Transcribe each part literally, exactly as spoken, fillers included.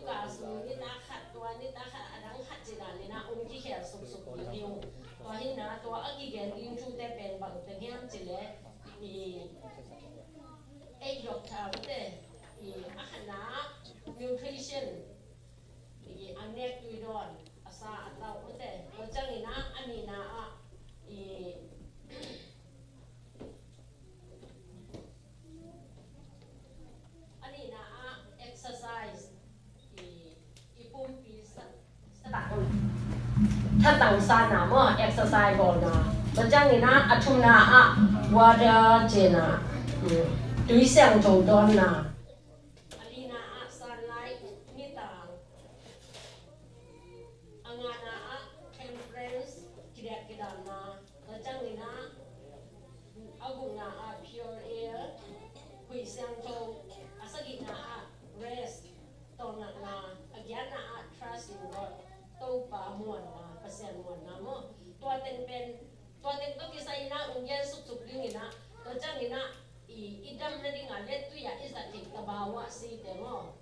Ka sung nitak khat, tua nitak khat a dang khat ci dan in ah hong kikhel suksuk ding hi ung. Tua hi in ah tua a kigen ding thute pen bang teng hiam cih leh, i eight doctor mate, i a khatna ah nutrition, i a nek tui dawn, a sa a tau mate. Tua ciangin ah a nihna ah i A nihna ah exercise, i, i pumpi sa, sa, thatang sana maw, exercise bawlna. Tua ciangin ah a thumna ah water cihna, mm, tui siangtho dawnna. A lina ah sunlight, nitang. A ngana ah temperance, kidiak kidamna. Tua ciangin ah a gukna ah pure air, huih siangtho. A sagihna ah rest, tawlngakna. A giatna ah trust in God, Topa muanna, Pasian muanna maw. Tua teng pen, tua teng tawh kisai in ah hong gen suksuk ding in ah, tua ciangin ah i, i damna ding a lettui ah i zat theih tabau ah site maw.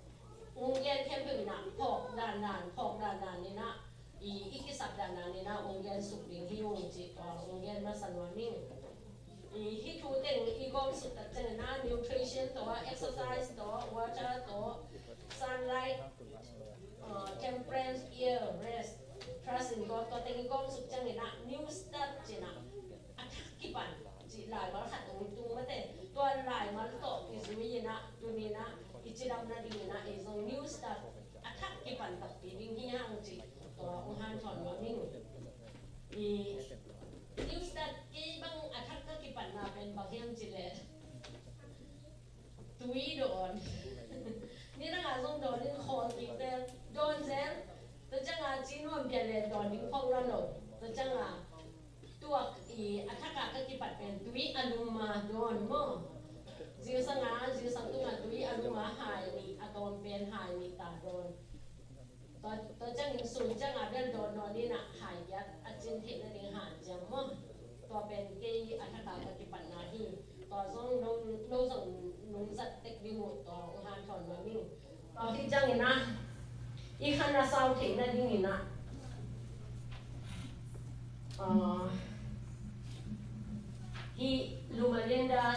Hong gen khempeuh in ah phawk dandan, phawk dandan in ah, i, i kisap dandan in ah hong gen suk ding hi ung cih tua hong gen masa nuam ing. I, hih thu teng i gawm suk tak ciangin ah nutrition tawh, exercise tawh, water tawh, sunlight, uh, temperance, air, rest, trust in God, tua teng i gawm suk ciangin ah new start cihna, a thak kipan cih laimal khat hong tung mate. Tua laimal tawh kizui in ah tuni in ah i cidamna ding in ah ei zong new start, a thak kipan takpi ding hi hang cih tua hong hanthawn nuam ing. I new start kei bang a thak ka kipatna pen bang hiam cih leh tui dawn. Nidang a zong dawn in khawl kik zel, dawn zel. Tua ciang a ci nuam pian leh dawn ding khong la lo. Tua ciang a tuak i a thak a ka kipat pen tui a lum a dawn maw. Zingsang a, zingsang tung a tui a lum a hai nih, a tawm pen hai nih ta dawn. Tua, tua ciangin sun ciang a bel dawn dawn in ah hai giat a cin theih nading hanciam maw. Tua pen kei a thak a ka kipatna hi. Tua zong no, no zong nung zat tek ding uh, tua hong hanthawn nuam ing. Tua hi ciangin ah i khan a sau theih nading in ah, ah, hih Loma Linda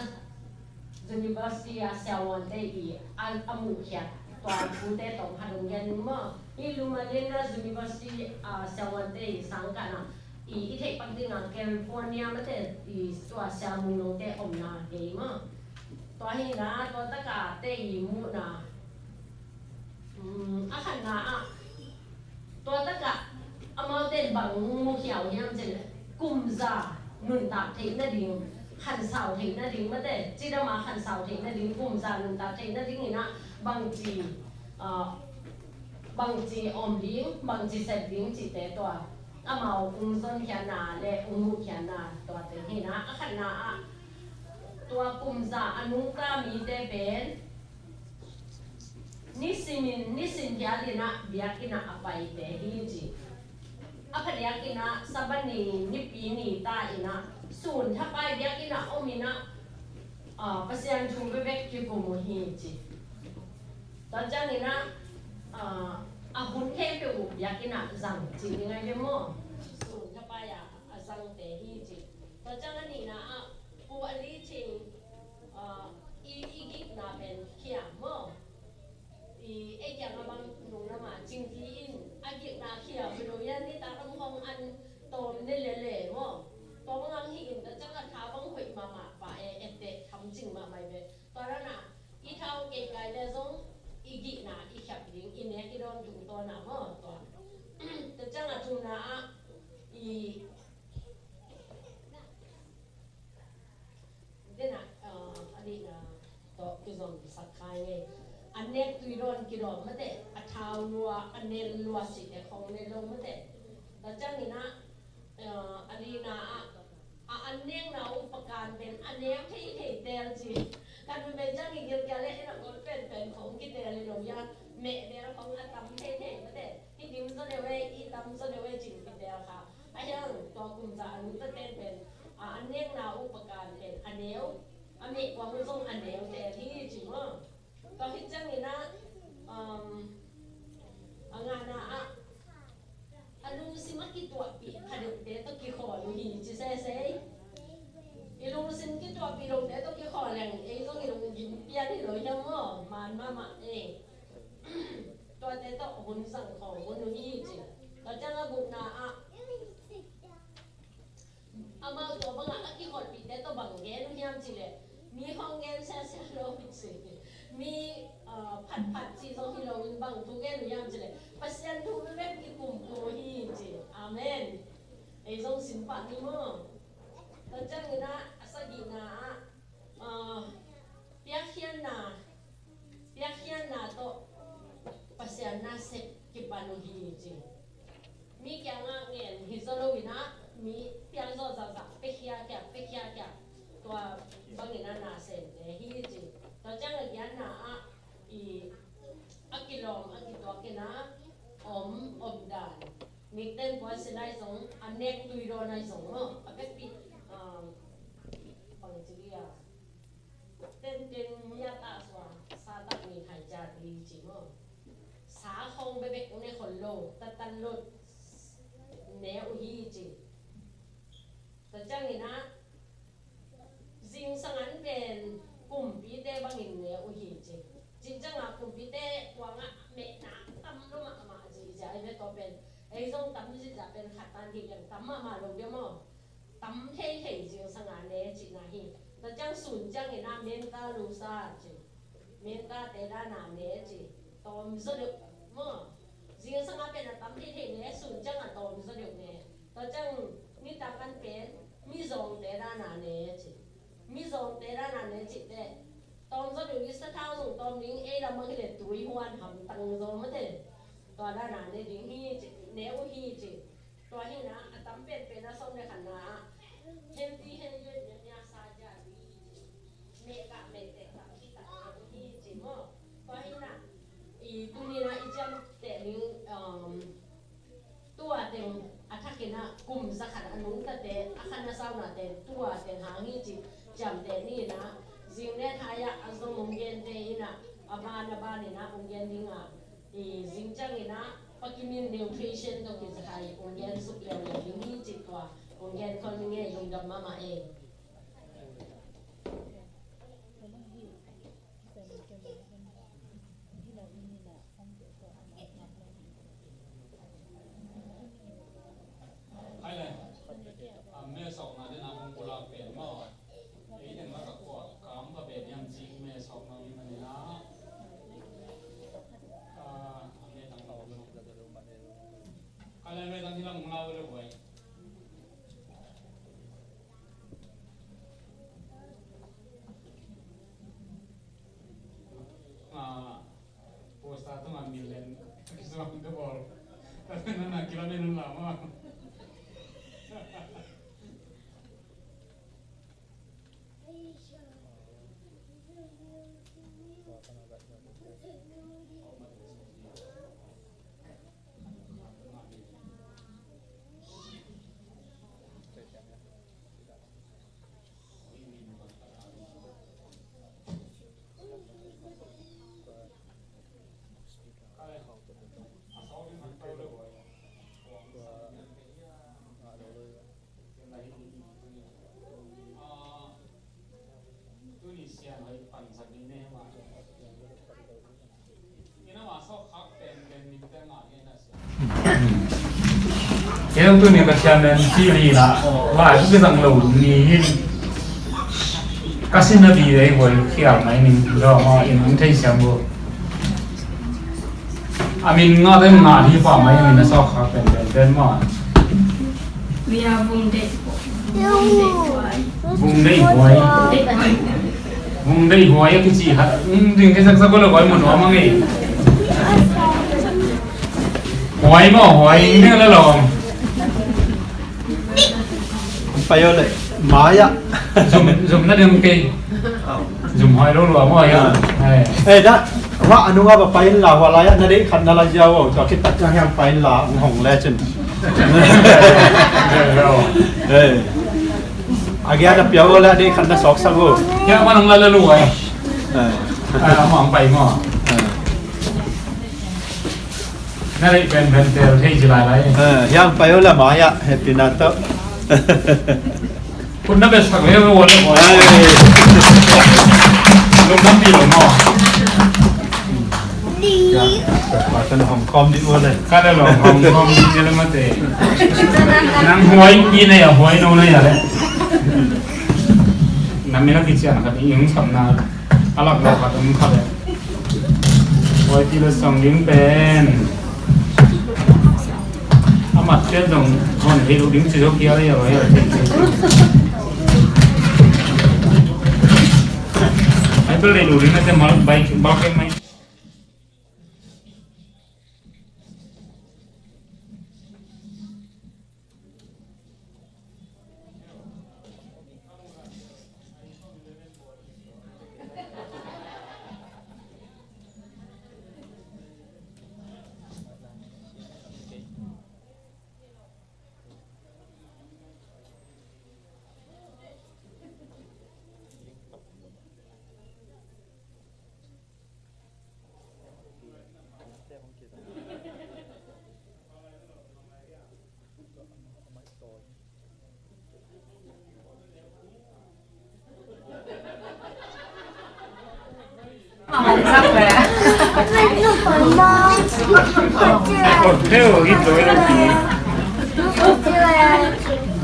University a siavuante i a, a muhkhiat tua thute tawh khat hong gen maw. Hih Loma Linda University a siavuante i sangkahna i, i theih pak ding a California mate i tua Sia Mung Nongte omna kei maw. Tua hi in ah tua tak a te i muhna, um, a khatna ah tua tak ah amaute in bang mukhia uh hiam cih leh kum za nuntak theih nading, khansau theih nading mate, cidam a khansau theih nading, kum za nuntak theih nading in ah bangci, ah, bangci om ding, bangci sep ding cihte tua amau hong zonkhiatna leh hong muhkhiatna tuate hi in ah, a khatna ah tua kum za a nungta mite pen nisimin, nisim phial in ah biakinn ah a paite hi ci. A phadiak in ah Sabbath ni, Nipi ni ta in ah sun thapai biakinn ah om in ah, ah, Pasian thu bekbek kikum uh hi ci. Tua ciangin ah, ah, a hun khempeuh uh biakinn ah zang cih ni ngai ve maw. Sun thapai a, a zangte hi ci. Tua ciang a nihna ah Pu Ali Thing, ah, i, i gikna pen khiam maw. I, ei kiang a bang nung na ma cing ti in a gikna khiam lo yan ni ta tam hong an tawm ne le le maw. Tua bang ang hi in tua ciang a tha bang hoih mahmah pa e, etteh tham cing mahmah i ve. Tua dan a i thau kei kai le zong i gihna i khiap ding, i nek i dawn tungtawn a maw tua. Tua ciang a thumna ah i den a, ah, a nihna tawh kizom sak khai ngei. A nek tui dawn kidawm mate, a thau lua, a nel lua cihte khong ne lo mate. Tua ciangin ah, ah, a lina ah, a an nekna uh pakan pen a neu thei thei tel ci. Kan pen ciang i gil kia le in a kol pen pen khong kitel i lo ia, meh tel khong a tam thei thei mate. Hi dim zaw deuh e, i tam zaw deuh e cin kitel kha. A hiang tua kum za a nungta ten pen, a an nekna uh pakan pen a neu, a meh kuang uh zong a neu tel hi ci maw. Tua hi ciangin ah, um, A ngana ah, a lungsim a kituahpih kha deuhte tawh kikhawl uh hi ci sese. I lungsim kituahpih lote tawh kikhawl leng ei zong i lungsim pian hi lo hiam maw? Man mahmah e. Tuate tawh hun zang khawm hun uh hi ci. Tua ciang a gukna ah, amau tua bangah a kikholhpihte tawh bang gen uh hiam cih leh, mi hong gen siasia lo uh ci. Mi, ah, phatphat cih zong hi loin bang thu gen uh hiam cih leh, Pasian thu bek i kumkum uh hi ci. Amen. Ei zong sin pah ni maw? Tua ciangin ah, a sagihna ah, ah, piakkhiatna, piakkhiatna tawh Pasian na sep kipan uh hi ci. Mi kiangah ngen hi zaw loin ah, mi piak zawh zahzah, piakhia kia, piakhia kia, tua bangin ah na semte hi ci. Tua ciang a giatna ah, i, a kilawm, a kituakin ah, om, om dan. Nikten puan silai zong, a nek tui dawn ai zong maw, a vekpi, ah, bang ci dia. Tenten miat ah sua, sa tak ni hai ja di ci maw. Sa khong bebek ne khol lo, tatan lo ne uh hi ci. Tua ciangin ah, zingsang an pen kumpite bangin ne uh hi ci. Zingsang a kumpite kuangah mehna tam lo mahmah zihziah ai ve tua pen. Ei zong tam zihziah pen khat tan hi leng tam mahmah lo dia maw. Tam theithei zingsang a ne cihna hi. Tua ciang sun ciangin ah menta lusa ci. Mentate dana ne ci. Tawm zaw deuh maw. Zingsang a pen a tam theithei ne, sun ciang a tawm zaw deuh ne. Tua ciang nitak an pen mizawngte dana ne ci. Mizawngte dana ne cihte. Tawm zaw deuh i sathau zong tawm ding ei lam a hileh tui huan hamtang zaw mate. Tua dana ne ding hi ci, ne uh hi ci. Tua hi na, a tam penpen a sawm le khatna ah, healthy, healthy, mia sa ja di hi ci. Mehkah mehteh kah kitak hi ci maw. Tua hi na, i tuni na i ciamteh ding, um, tua teng a thakin ah kum zakhat a nungtate, a khan a saunate, tua teng hang hi ci ciamteh ni na, zing le thai ah a zong hong gente in ah, a ban a ban in ah hong gen ding ah, i zing ciangin ah, Pakimin nutrition tawh kizahai hong gen suk leuleu ding hi cih tua hong gen khol ning ei, lungdam mahmah ei. Hai le, a me sawkna dena hong pulak pen maw. Ei teng lak a kua kam ka pen hiam cih me sawkna mi mani na. Ka a me tang lau lo. Ka le me tang hi lam hong lau lo buai. Ah, posta tungah min len kisuang te bawl. Tate nana kilamen un la maw. Kei zong tuni ka chairman cih li na lai thu kizang lo ni hin ka sin na bi dei huai khial mai ning lo ma in hong thei siam bo. A min ngah den ngah hi pah mai, a min a sawk khak pen pen pen ma. Vung Deih Huai. Vung Deih Huai. Vung Deih Huai a kici khat. Ding kei sak sak ko lo koi mun wa mang ei. Huai maw, huai ding la lawm. Pai o le, mai ah. Zum, zum na ding kei. Zum huai lo lua maw ya. Eh, da, wa anu nga ba pai la, wa la ya, na dei khat na la ziau o, tua khit tak hiang pai la, hong le cin. Eh. A gia da piau o le dei khat na sawk sak o. Ya, ma nong la la lua. Eh. Ah, ma hong pai maw. Eh. Na lei pen pen tel thei ci lai lai. Eh, hiang pai uh la mai ah, happy na to. Kun na bet sak le, wo le wo. Ai. Lungdam pi lo maw. Ya, pa kan hong kom di wo le. Ka le lo hong kom di le mate. Nang huai pi ne ya, huai no ne ya le. Nang mi na kician ka di yung sam na. Alak lak ka tum kha le. Huai pi le song ding pen. A mat te dong hon hei lo ding ci zo kia le ya lo ya. Ai bel le lo ding na te mal bai bal ke mai.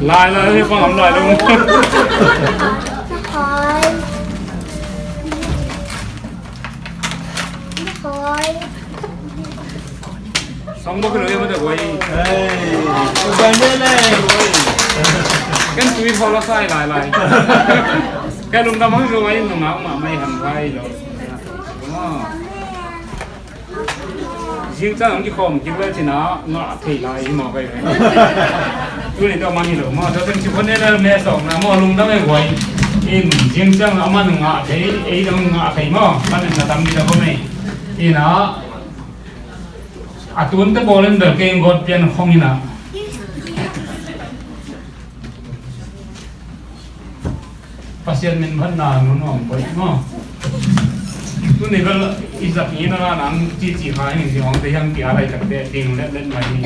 Lai lai, lai lai. Song bok lo ya mata guai. Hey, guai ne le. Kan tui phaw la sai lai lai. Kan lungdam hang zo ai nung ma ma mai han vai lo. Zing cang ki khom ki le cina ngah thei lai hi maw kai. Tuni tawh man hi lo maw, tawh teng ci phone le me sawm na maw lungdam e guai. In zing cang a man ngah thei, ei dang ngah thei maw, man na tam di ta ko me. Ina a tunte bawl in bel kei in gawt pian hong ina. Pasian min phatna nuam poi maw. Tuni bel i zak ina la nang cici kha in zing hong te hiang pia lai tak te ting let let mai hi.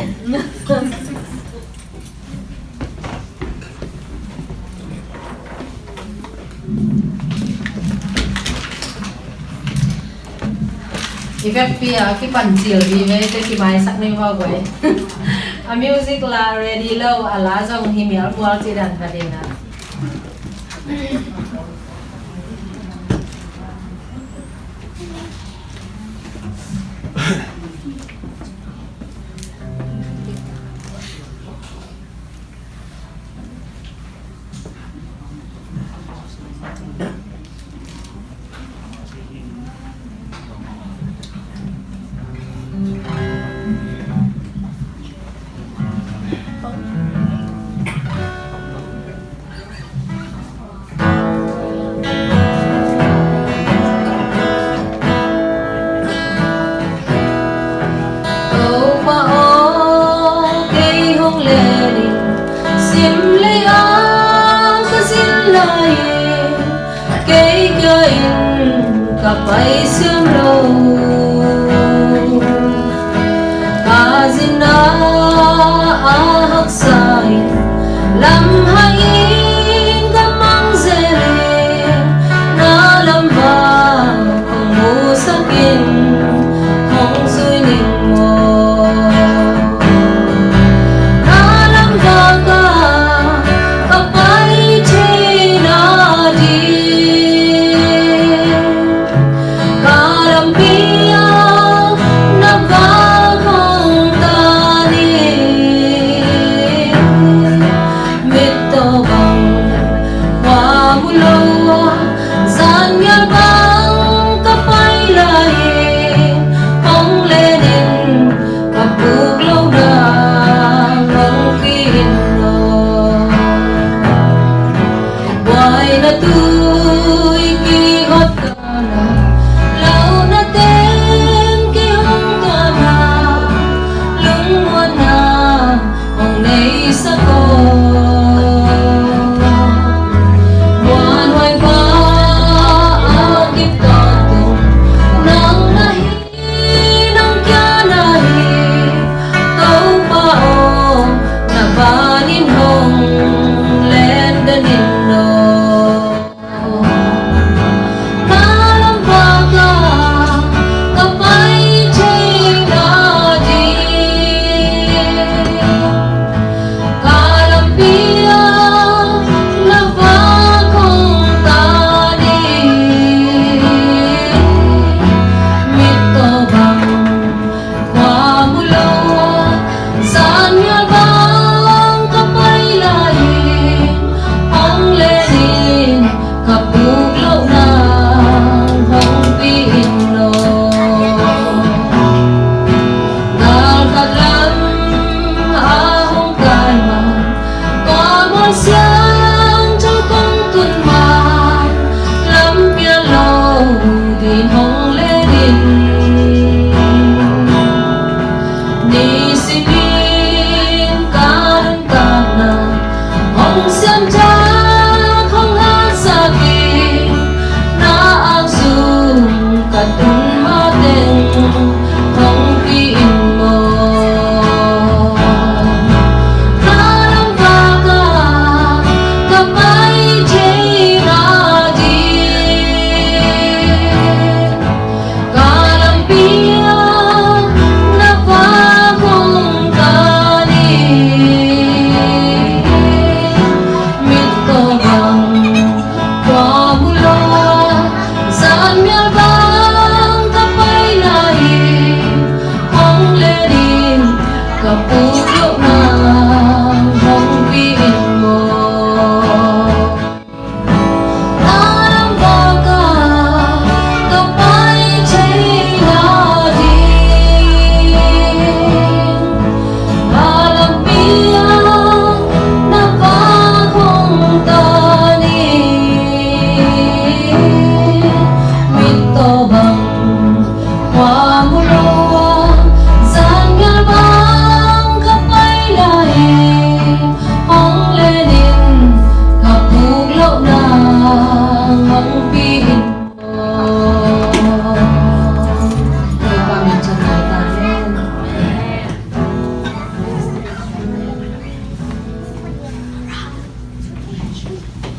I vekpi a kipan cil vive te kimaisak ni vau guai. A music la ready lo, a la zong hi mial mual ci dan ka dina. Topa aw, kei hong len in, sim lei ah ka zin lai in, kei kia in ka pai siam lo. Ka zin a haksa in, lam hai in ka mang zel in, na lam va kong musak in, hong zui ning maw. Na lam va ka, ka pai thei na ding, ka lampi ah na va hong tan in, mit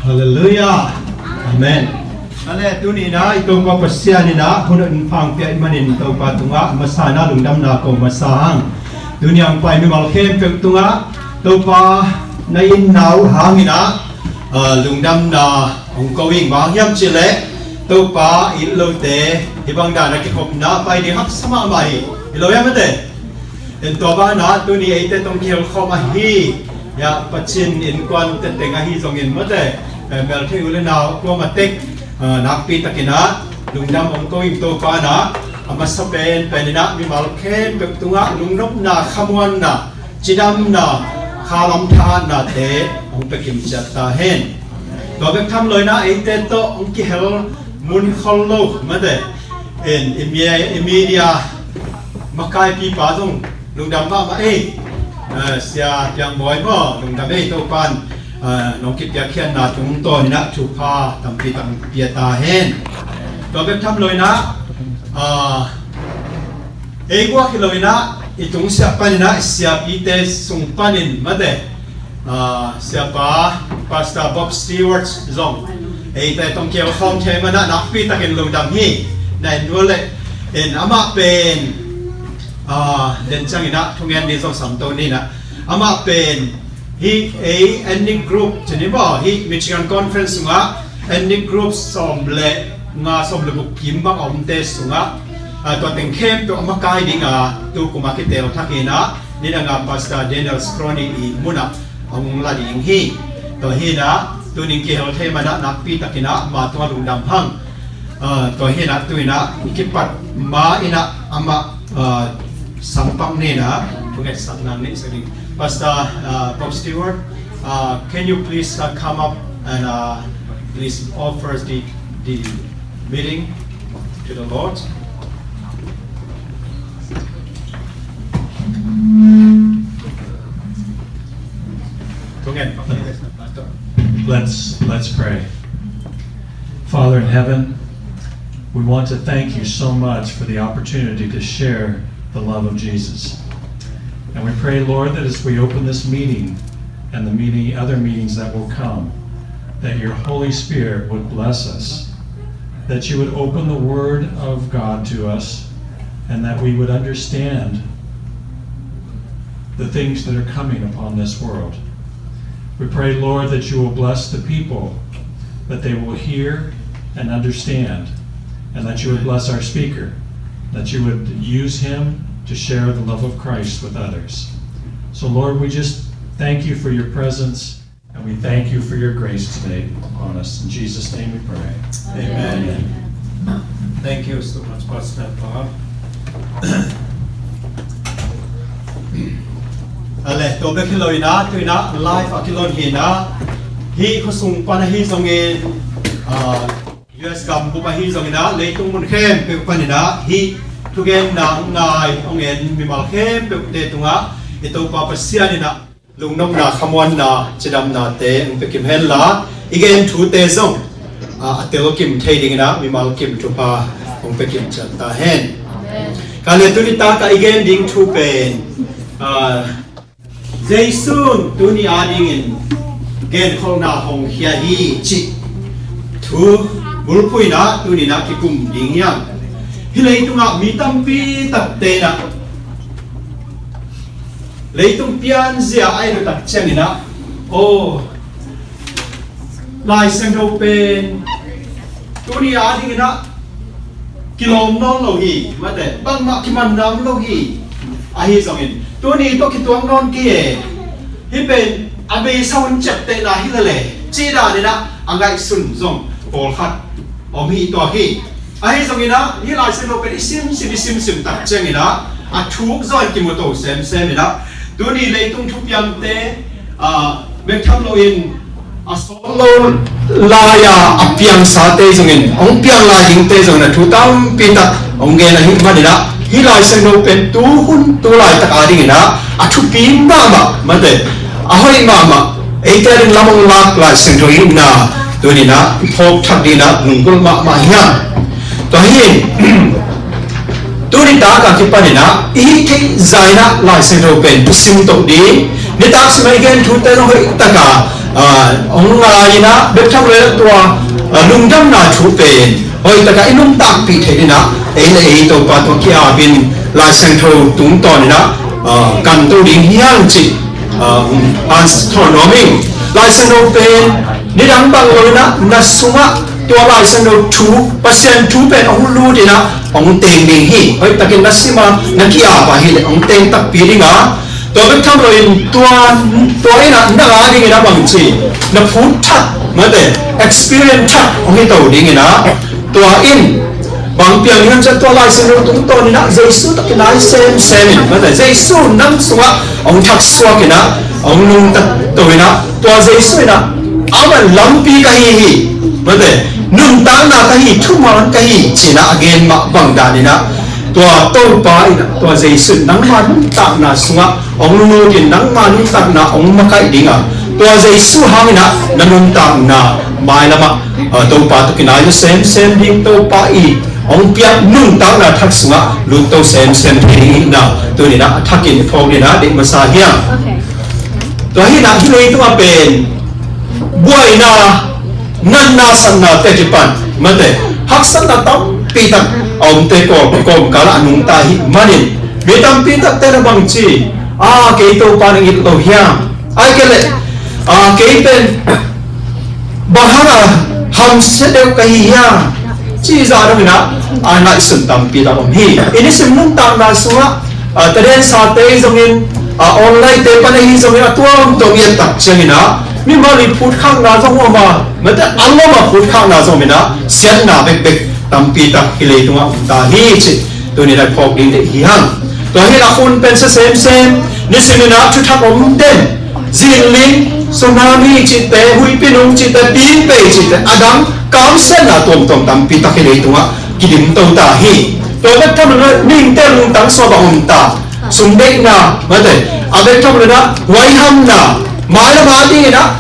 Halleluiah. Amen. Ale, tuni in ah i Topa Pasian in ah hun a hun pha hong piak manin Topa tungah a masa in ah lungdamna ko masa hang. Tuni a hong pai mimal khempeuh tungah Topa na itna uh hangin ah, ah, lungdamna hong ko ing. Bang hang hiam cih leh Topa it lote hih bang dan a kikhopna pai ding haksa mahmah hi. Hi lo hiam, mate? In tua banah tuni eite tawh kihel khawm ahi, ya, Pasian innkuan teteng ahi zongin, mate, eh, meltheih u le nau kuamah tek, ah, nakpi takin ah lungdam hong ko ing. Topa in ah a masa pen pen in ah mimal khempeuh tungah lungnopna, khamuanna, cidamna, khalam thahatnate hong pia kim ciat ta hen. Tua bek tham lo in ah eite tawh hong kihel mun khol lo, mate, in i mi-, i media makaipipa zong lungdam mahmah ei. Eh, Sia Piang Bawi maw, lungdam ei. Topa'n, eh, nong kipiakkhiatna tungtawn in ah thupha tampi tak pia ta hen. Tua bek tham lo in ah, ah, ei guak hi lo in ah i tungsiah panin ah i siapite sung panin, mate, ah, siapa Pastor Bob Stewart zong eite tawh kihel khawm thei man ah nakpi takin lungdam hi. Na en nuam leh, in amah pen, ah, den ciangin ah thungen ni zong samto ni in ah, amah pen hih ei ethnic group ci ni maw, hih Michigan Conference sungah ethnic group sawm le nga, sawm le guk kim bang a omte sungah, ah, tua teng khempeuh a makai ding a, tu kum a kitel thak hi in ah, nidang a Pastor Daniel Scrony i mun ah hong la ding hi. Tua hi in ah tuni in kihel thei man ah nakpi takin ah ama tungah lungdam hang. Ah, tua hi in ah tu in ah kipat ma in ah amah, ah, sangpak ni in ah thungetsakna nei sak ding. Pastor, ah, Bob Stewart, ah, can you please, ah, come up and, ah, please offer the, the meeting to the Lord? Let's, let's pray. Father in heaven, we want to thank you so much for the opportunity to share the love of Jesus. And we pray, Lord, that as we open this meeting and the meeting, other meetings that will come, that your Holy Spirit would bless us, that you would open the Word of God to us, and that we would understand the things that are coming upon this world. We pray, Lord, that you will bless the people, that they will hear and understand, and that you would bless our speaker, that you would use him to share the love of Christ with others. So, Lord, we just thank you for your presence, and we thank you for your grace today upon us. In Jesus' name we pray. Amen. Amen. Thank you so much, Pastor Paul. Ale, tua bek hi lo in ah, tu in ah live a kilon hi in ah, hih khuasung pan ahi zongin, ah, U S gam bup ahi zongin ah, leitung mun khempeuh pan in ah hih thugenna hong ngai, hong en mimal khempeuhte tungah i Topa Pasian in ah lungnopna, khamuanna, cidamnate hong pia kim hen la, i gen thute zong, ah, a tel kim thei dingin ah mimal kim thupha hong pia kim ciat ta hen. Ka le tuni tak a i gen ding thu pen, ah, Jesu'n tuni a dingin genkholhna hong khia hi cih thu bulphuh in ah tuni in ah kikum ding hi hang. Hih leitungah mi tampi takte in ah leitung pianzia a en uh tak ciangin ah, aw, Lai Siangtho pen tuni a dingin ah kilawm nawn lo hi, mate, bangmah kimanna om lo hi. Ahi zongin tuni tawh kituak nawn kei e. Hih pen a beisa hun ciaptehna hi lel e, cih danin ah a ngaihsun zong pawlkhat om hi tuak hi. Ahi zongin ah hih Lai Siangtho pen i simsim, i simsim tak ciangin ah a thuk zaw in kimu to semsem in ah, tuni leitung thupiangte, ah, bek tham loin a sawt lo lai-a a piangsate zongin, hong piang lai dingte zongin a thu tampi tak hong gen ahih manin ah, hih Lai Siangtho pen tu hun tu laitak a dingin ah a thupi mahmah, mate, a hoih mahmah, eite a ding lam hong lak Lai Siangtho hi na, tuni in ah i phawk thak dingin ah lunggulh mahmah hi hang. Tua hi, tuni tak a kipan in ah i hih theih zah in ah Lai Siangtho pen i sim toh ding, nitak sim a i gen thute zong hoih tak a ah, hong ngai in ah, bek tham lo in ah tua, ah, lungdamna thu pen hoih takin i nuntakpih theih in ah, ei le ei Topa tawh ki-ap in Lai Siangtho tungtawn in ah, ah, kan to ding hi hang cih, ah, hong, hong thawn nuam ing. Lai Siangtho pen nidang bang lo in ah na sungah tua Lai Siangtho thu, Pasian thu pen hong lut in ah hong teng ding hi. Hoih takin na sim a, na ki-ap a hi leh hong teng takpi ding a, tua bek tham lo in tua, tua in ah na ngah ding in ah bangci, na phut thak, mate, experience thak hong hi to ding in ah, tua in bang piang hiam cih leh tua Lai Siangtho tungtawn in ah Jesu tawh kinai semsem in, mate, Jesu nang sungah hong thaksuak in ah, hong nungta to in ah, tua Jesu in ah amah lampi ka hi hi, mate, nuntakna ka hi, thuman ka hi ci in ah a gen mah bang dan in ah, tua Topa in ah, tua Jesu in nangma nuntakna sungah hong lut in nangma nuntakna hong makaih ding a, tua Jesu hang in ah na nuntakna mailam ah, ah, Topa tawh kinai to semsem ding, Topa i hong piak nuntakna thak sungah lut to semsem ding in ah, tuni in ah a thakin i phawk ding in ah deih masa hi hang. Tua hi in ah hih leitung ah pen buaina, natna, satna te kipan, mate, haksatna tampi tak a omte kawm, kawmkal ah a nungta ahih manin mi tampi takte na bangci, a, kei Topa nang it lo hiam, ahih kei leh, a, kei pen bang hang a hamsia deuh ka hi hiam, cih zah dong in ah a ngaihsun tampi tak om hi. I nisim nuntakna sungah, a, taden sate hi zongin, a, online te pan ahi zongin a tuamtuam i et tak ciangin ah mimal i phutkhakna zong om a, mate, a lom a phutkhakna zong om in ah siatna bekbek tampi tak hih leitungah om ta hi cih tuni in ah phawk ding deih hi hang. Tua hi in ah hun pen sia semsem, nisim in ah thuthak om den, zinling, tsunami cihte, huihpi nung cihte, pingpei cihte, a dang kamsiatna tuamtuam tampi tak hih leitungah kidim to ta hi. Tua bek tham lo in ah mihingte lungtang suak bang om ta, sumdeihna, mate, a bek tham lo in ah huaihamna, mailam a ding in ah,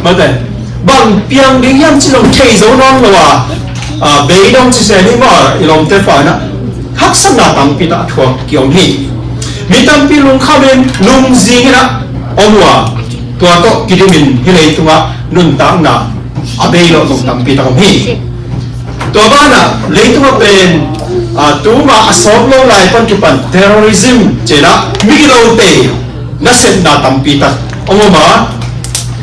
mate, bang piang ding hiam cih zong thei zo nawn lo a, a, beidong ci se ni maw, i lawmte pa in ah haksatna tampi tak a thuak ki-om hi. Mi tampi lungkham in lungzing in ah om uh a, tua tawh kidim in hih leitungah nuntakna a bei lo zong tampi tak om hi. Tua banah leitung ah pen, a, tuma a sawt lo lai pan kipan terrorism ci in ah migilote nasepna tampi tak om om a,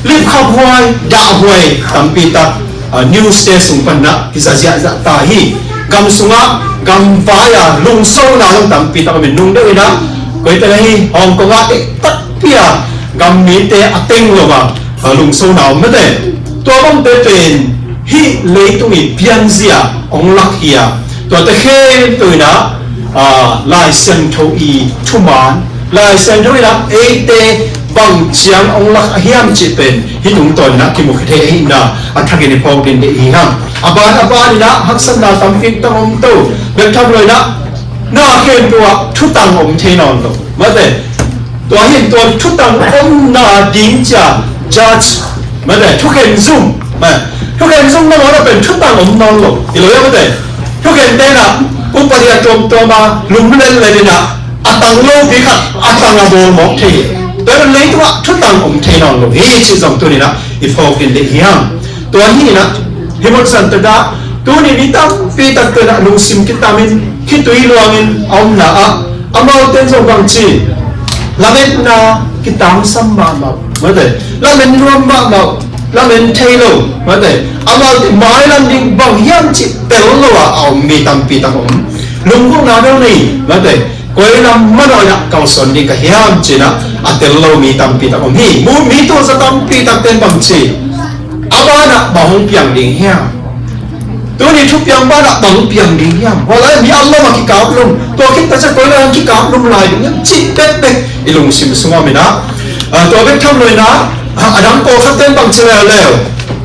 lipkhaphuai, dahhuai tampi tak, a, news te sung pan in ah kiza ziahziah ta hi. Gam sungah, gam vai a lungsona zong tampi tak om in, nung deuh in ah koi te na hi, Hong Kong ah te takpi a gam mite a teng lo a, a, lungsona om, mate. Tua bangte pen hih leitung i pianzia hong lak hi a, tuate khempeuh in ah, a, Lai Siangtho i thuman, Lai Siangtho in ah eite bang ciang hong lak a hiam cih pen hih tungtawn in ah kimu khia thei ahihna a thakin i phawk ding deih hi hang. A ban a ban in ah haksatna tampi tak om to, bek tham lo in ah na khempeuh ah thutang om thei nawn lo, mate. Tua hi in tua thutang omna ding cia judge, mate, thukhen zum, mate, thukhen zum na mawh na pen thutang om nawn lo, i lo ia, mate. Thukhen te in ah upadi a tuamtuam a lum letlet in ah a tang lopi khat a tang a bawl mawk thei hi. Tua in ah leitungah thutang om thei nawn lo hi cih zong tuni in ah i phawk ding deih hi hang. Tua hi in ah hih mun san tak ah tuni mi tampi takte in ah lungsim kitam in khitui luang in a omna ah, amaute in zong bangci, lametna kitangsam mahmah, mate, lamen nuam mahmah, lamen thei lo, mate, amaute mailam ding bang hiam cih tel lo a a om mi tampi tak om. Lunggulhna bel nei, mate, koi lam manawh in ah kalsuan ding ka hiam ci in ah a tel lo mi tampi tak om hi. Mu, mi tuahza tampi takte in bangci, a banah bang hong piang ding hiam? Tuni thupiang banah bang piang ding hiam? Hua lai mi a lom a kikaplum, tua khit tak ciang koi lai hong kikaplum lai ding hiam cih bekbek i lungsim sungah om in ah, a, tua bek tham lo in ah, a, a dang pawlkhatte in bangci leuleu,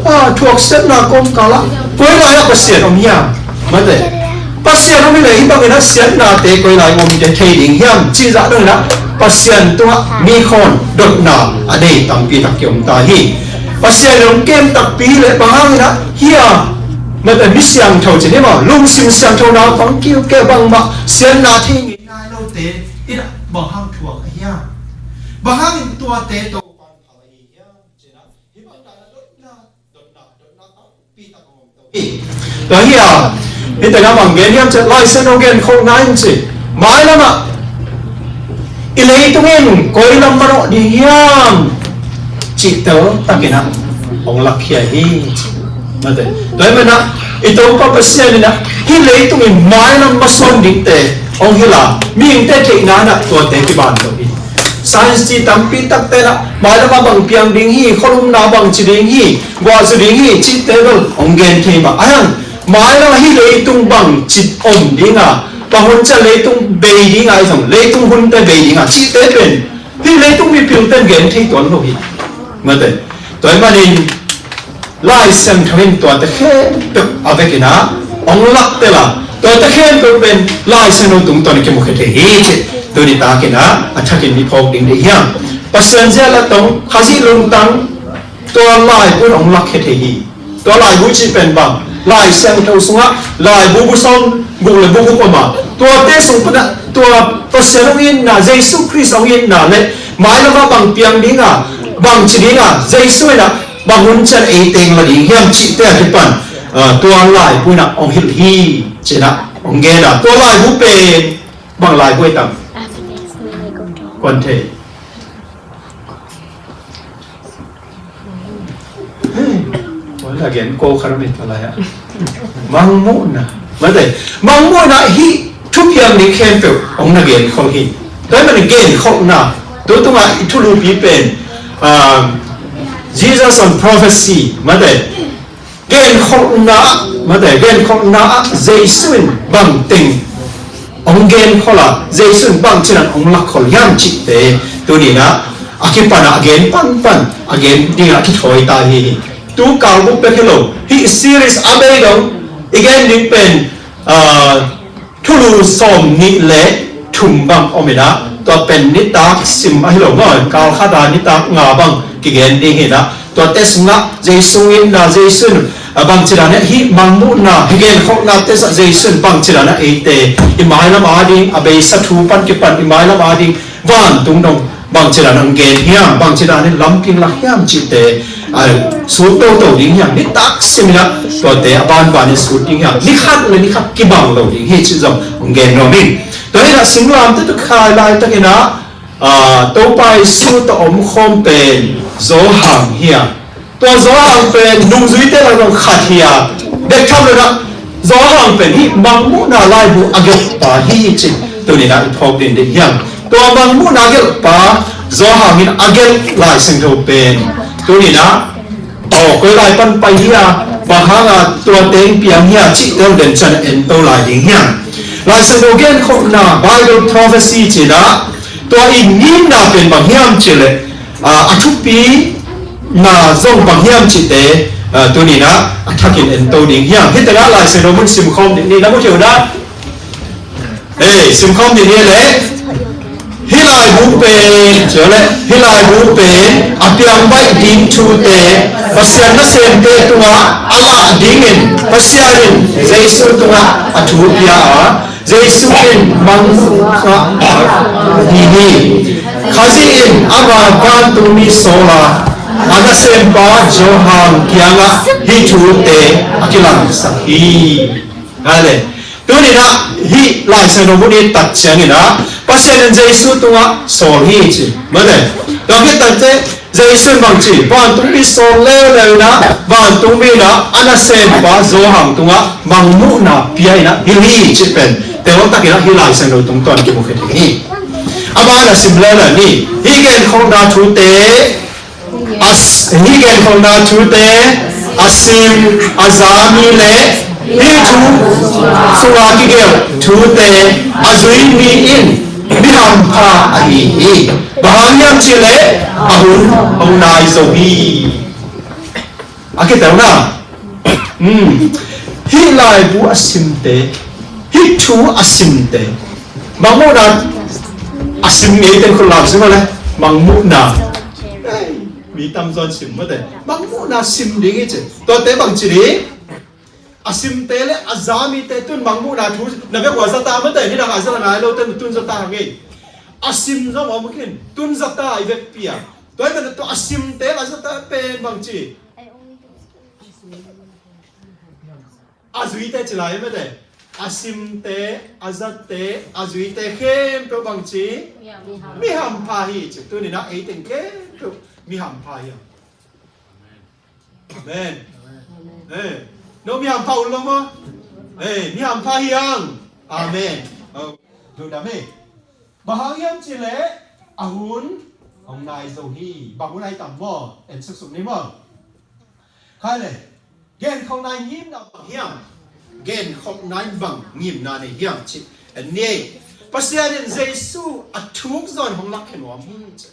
a, thuaksiatna kawmkal ah koi lai ah Pasian om hiam? Mate, Pasian om hi leh hih bangin a siatnate koi lai om te thei ding hiam cih zah dong in ah Pasian tungah mi khawn dotna a nei tampi tak kiom ta hi. Pasian in hong kem takpi hi leh bang hangin ah hih a, mate, mi siangtho ci ni maw, lungsim siangtho naupang kiuke bangmah siatna thei ngei nai lote in ah bang hang thuak a hiam? Bang hangin tuate to pan phal a hi hiam? Ci in ah Tua hi a, hih tengah bang gen hiam cih leh Lai Siangtho genkholhna in ci, mailamah i leitung in koi lam manawh ding hiam cih teltakin ah hong lakkhia hi. Mate. Tua ahih manin ah i Topa Pasian in ah hih leitung in mailam masawn dingte hong hilh a, mihingte theihna in ah tuate kiban lo hi. Science ci tampi takte in ah mailamah bang piang ding hi, khualumna bang ci ding hi, guah zu ding hi cihte bel hong gen thei mah a, ahi hang mailam ah hih leitung bang ci om ding a, bang hun ciang leitung bei ding a, ahi zong leitung hunte bei ding a cihte pen hih leitung mipilte in gen thei tuan lo hi. Mate. Tua ahih manin Lai Siangtho in tuate khempeuh a vekin ah hong laktel a, tuate khempeuh pen Lai Siangtho tungtawn in kimukhia thei hi cih tuni takin ah a thakin i phawk ding deih hiam. Pasian zia la tong Khazih lungtang tua laibu in hong lakkhia thei hi. Tua laibu cih pen bang, Lai Siangtho sungah laibu bu sawm guk le bu guk om a, tuate sung pan ah tua Pasian hong itna, Jesu Khrist hong itna le mailamah bang piang ding a, bang ci ding a, Jesu in ah bang hun ciang ei teng la ding hiam cihte a kipan, ah, tua laibu in ah hong hilh hi ci-in ah hong gen a, tua laibu pen bang laibu ahi tam? Kuan thei. Hei, tua na gen ko kha ro mi ta lai a. Mangmuhna. Mate, mangmuhna hih thupiang ding khempeuh hong na genkhol hi. Tua ahih manin genkholhna, tu tungah i thulupi pen, ah, Jesus on prophecy. Mate, genkholhna, mate, genkholhna ah Jesu in bang teng hong genkhol a, Jesu in bang ci-in ah hong lakkhol hiam cihte tuni-in ah a kipan ah a gen panpan, a gen ding ah kithawi ta hi hi. Tu kal buk bek hi lo, hih series a bei dong i gen ding pen, ah, thulu sawmnih le thum bang om in ah, tua pen nitak sim ahi lo maw, kal khat ah nitak nga bang kigen ding hi in ah, tuate sungah Jesu itna, Jesu in, ah, bang ci dan in ah hih mangmuhna, hih genkholhnate sungah Jesu in bang ci dan in ah eite i mailam ading, a beisa thu pan kipan i mailam ading vantung dong bang ci dan in ah hong gen hiam, bang ci dan in ah lampi hong lak hiam cihte, ah, sut toto ding hiam, nitak sim in ah tuate a banban in sut ding hiam, ni khat le ni khat kibang lo ding hi cih zong hong gen nuam ing. Tua hi in ah singlamteh tawh khai laitakin ah, ah, Topa Jesu tawh omkhawm pen Johan hi a, tua Johan pen nungzuite lak ah zong khat hi a, bek tham lo in ah Johan pen hih mangmuhna laibu a gelhpa hi cih tuni-in ah i phawk ding deih hiam. Tua mangmuhna gelhpa Johan in a gelh Lai Siangtho pen tuni-in ah, aw, koi lai pan pai hi a, bang hang a tua teng piang hi a cihte hong den ciang en to lai ding hiam. Lai Siangtho genkholhna, Bible prophecy ci-in ah, tua i ngimna pen bang hiam cih leh, ah, a thupina zong bang hiam cihte, ah, tuni-in ah a thakin en to ding hiam. Hih tengah Lai Siangtho mun simkhawm ding ni, na mu thei uh na. Ei, simkhawm ding hi leh, hih laibu pen, ci leh, hih laibu pen a piang baih ding thute, Pasian nasemte tungah a lah dingin Pasian in Jesu tungah a thu pia a, Jesu in mang, ah, hi hi. Khazih in ama vantungmi sawl a, a nasempa Johan kiangah hih thute a kilangsak hi. Hale. Tuni-in ah hih Lai Siangtho mun i tat ciangin ah Pasian in Jesu tungah sawl hi ci. Mate. Tua khit takteh Jesu in bang ci, vantungmi sawl leuleu in ah, vantungmi in ah a nasempa Johan tungah mangmuhna pia in ah hilh hi cih pen teltakin ah hih Lai Siangtho tungtawn kimukhia thei hi. Amah in a sim leuleu ni, hih genkholhna thute, a s-, hih genkholhna thute a sim, a za mi le hih thu sungah kigelh thute a zui mi in mi hampha ahi hi. Bang hang hiam cih leh a hun hong nai zo hi. A kitel na. Hmm. Hih laibu a simte, hih thu a simte, mangmuhna a sim mi, eite in khut lak sim leh, mangmuhna. Ei, mi tamzaw in sim mate. Mangmuhna sim ding hi ci. Tuate bang ci ding? A simte le a za mite tun mangmuhna thu na vek uh a za ta mate, nidang a za ta nai lote tun za ta hang ei. A sim zong om khin, tun za ta i vekpi a. Tua hi mate, tua a simte le a za ta pen bang ci? A zuite ci lai mate. A simte, a zatte, a zuite khempeuh bang ci? Mi hampha hi ci. Tuni-in ah ei teng khempeuh mi hampha hi hang. Amen. Eh, no mi hampha un lo maw? Eh, mi hampha hi hang. Amen. Oh, lungdam hi. Bang hang hiam cih leh a hun hong nai zo hi. Bang hun nai tam maw? En suksuk ni maw? Khai le. Genkholhna ngimna bang hiam? Genkholhna in bang ngimna nei hiam cih en ni. Pasian in Jesu a thuk zawh in hong lakkhe nuam hi ci.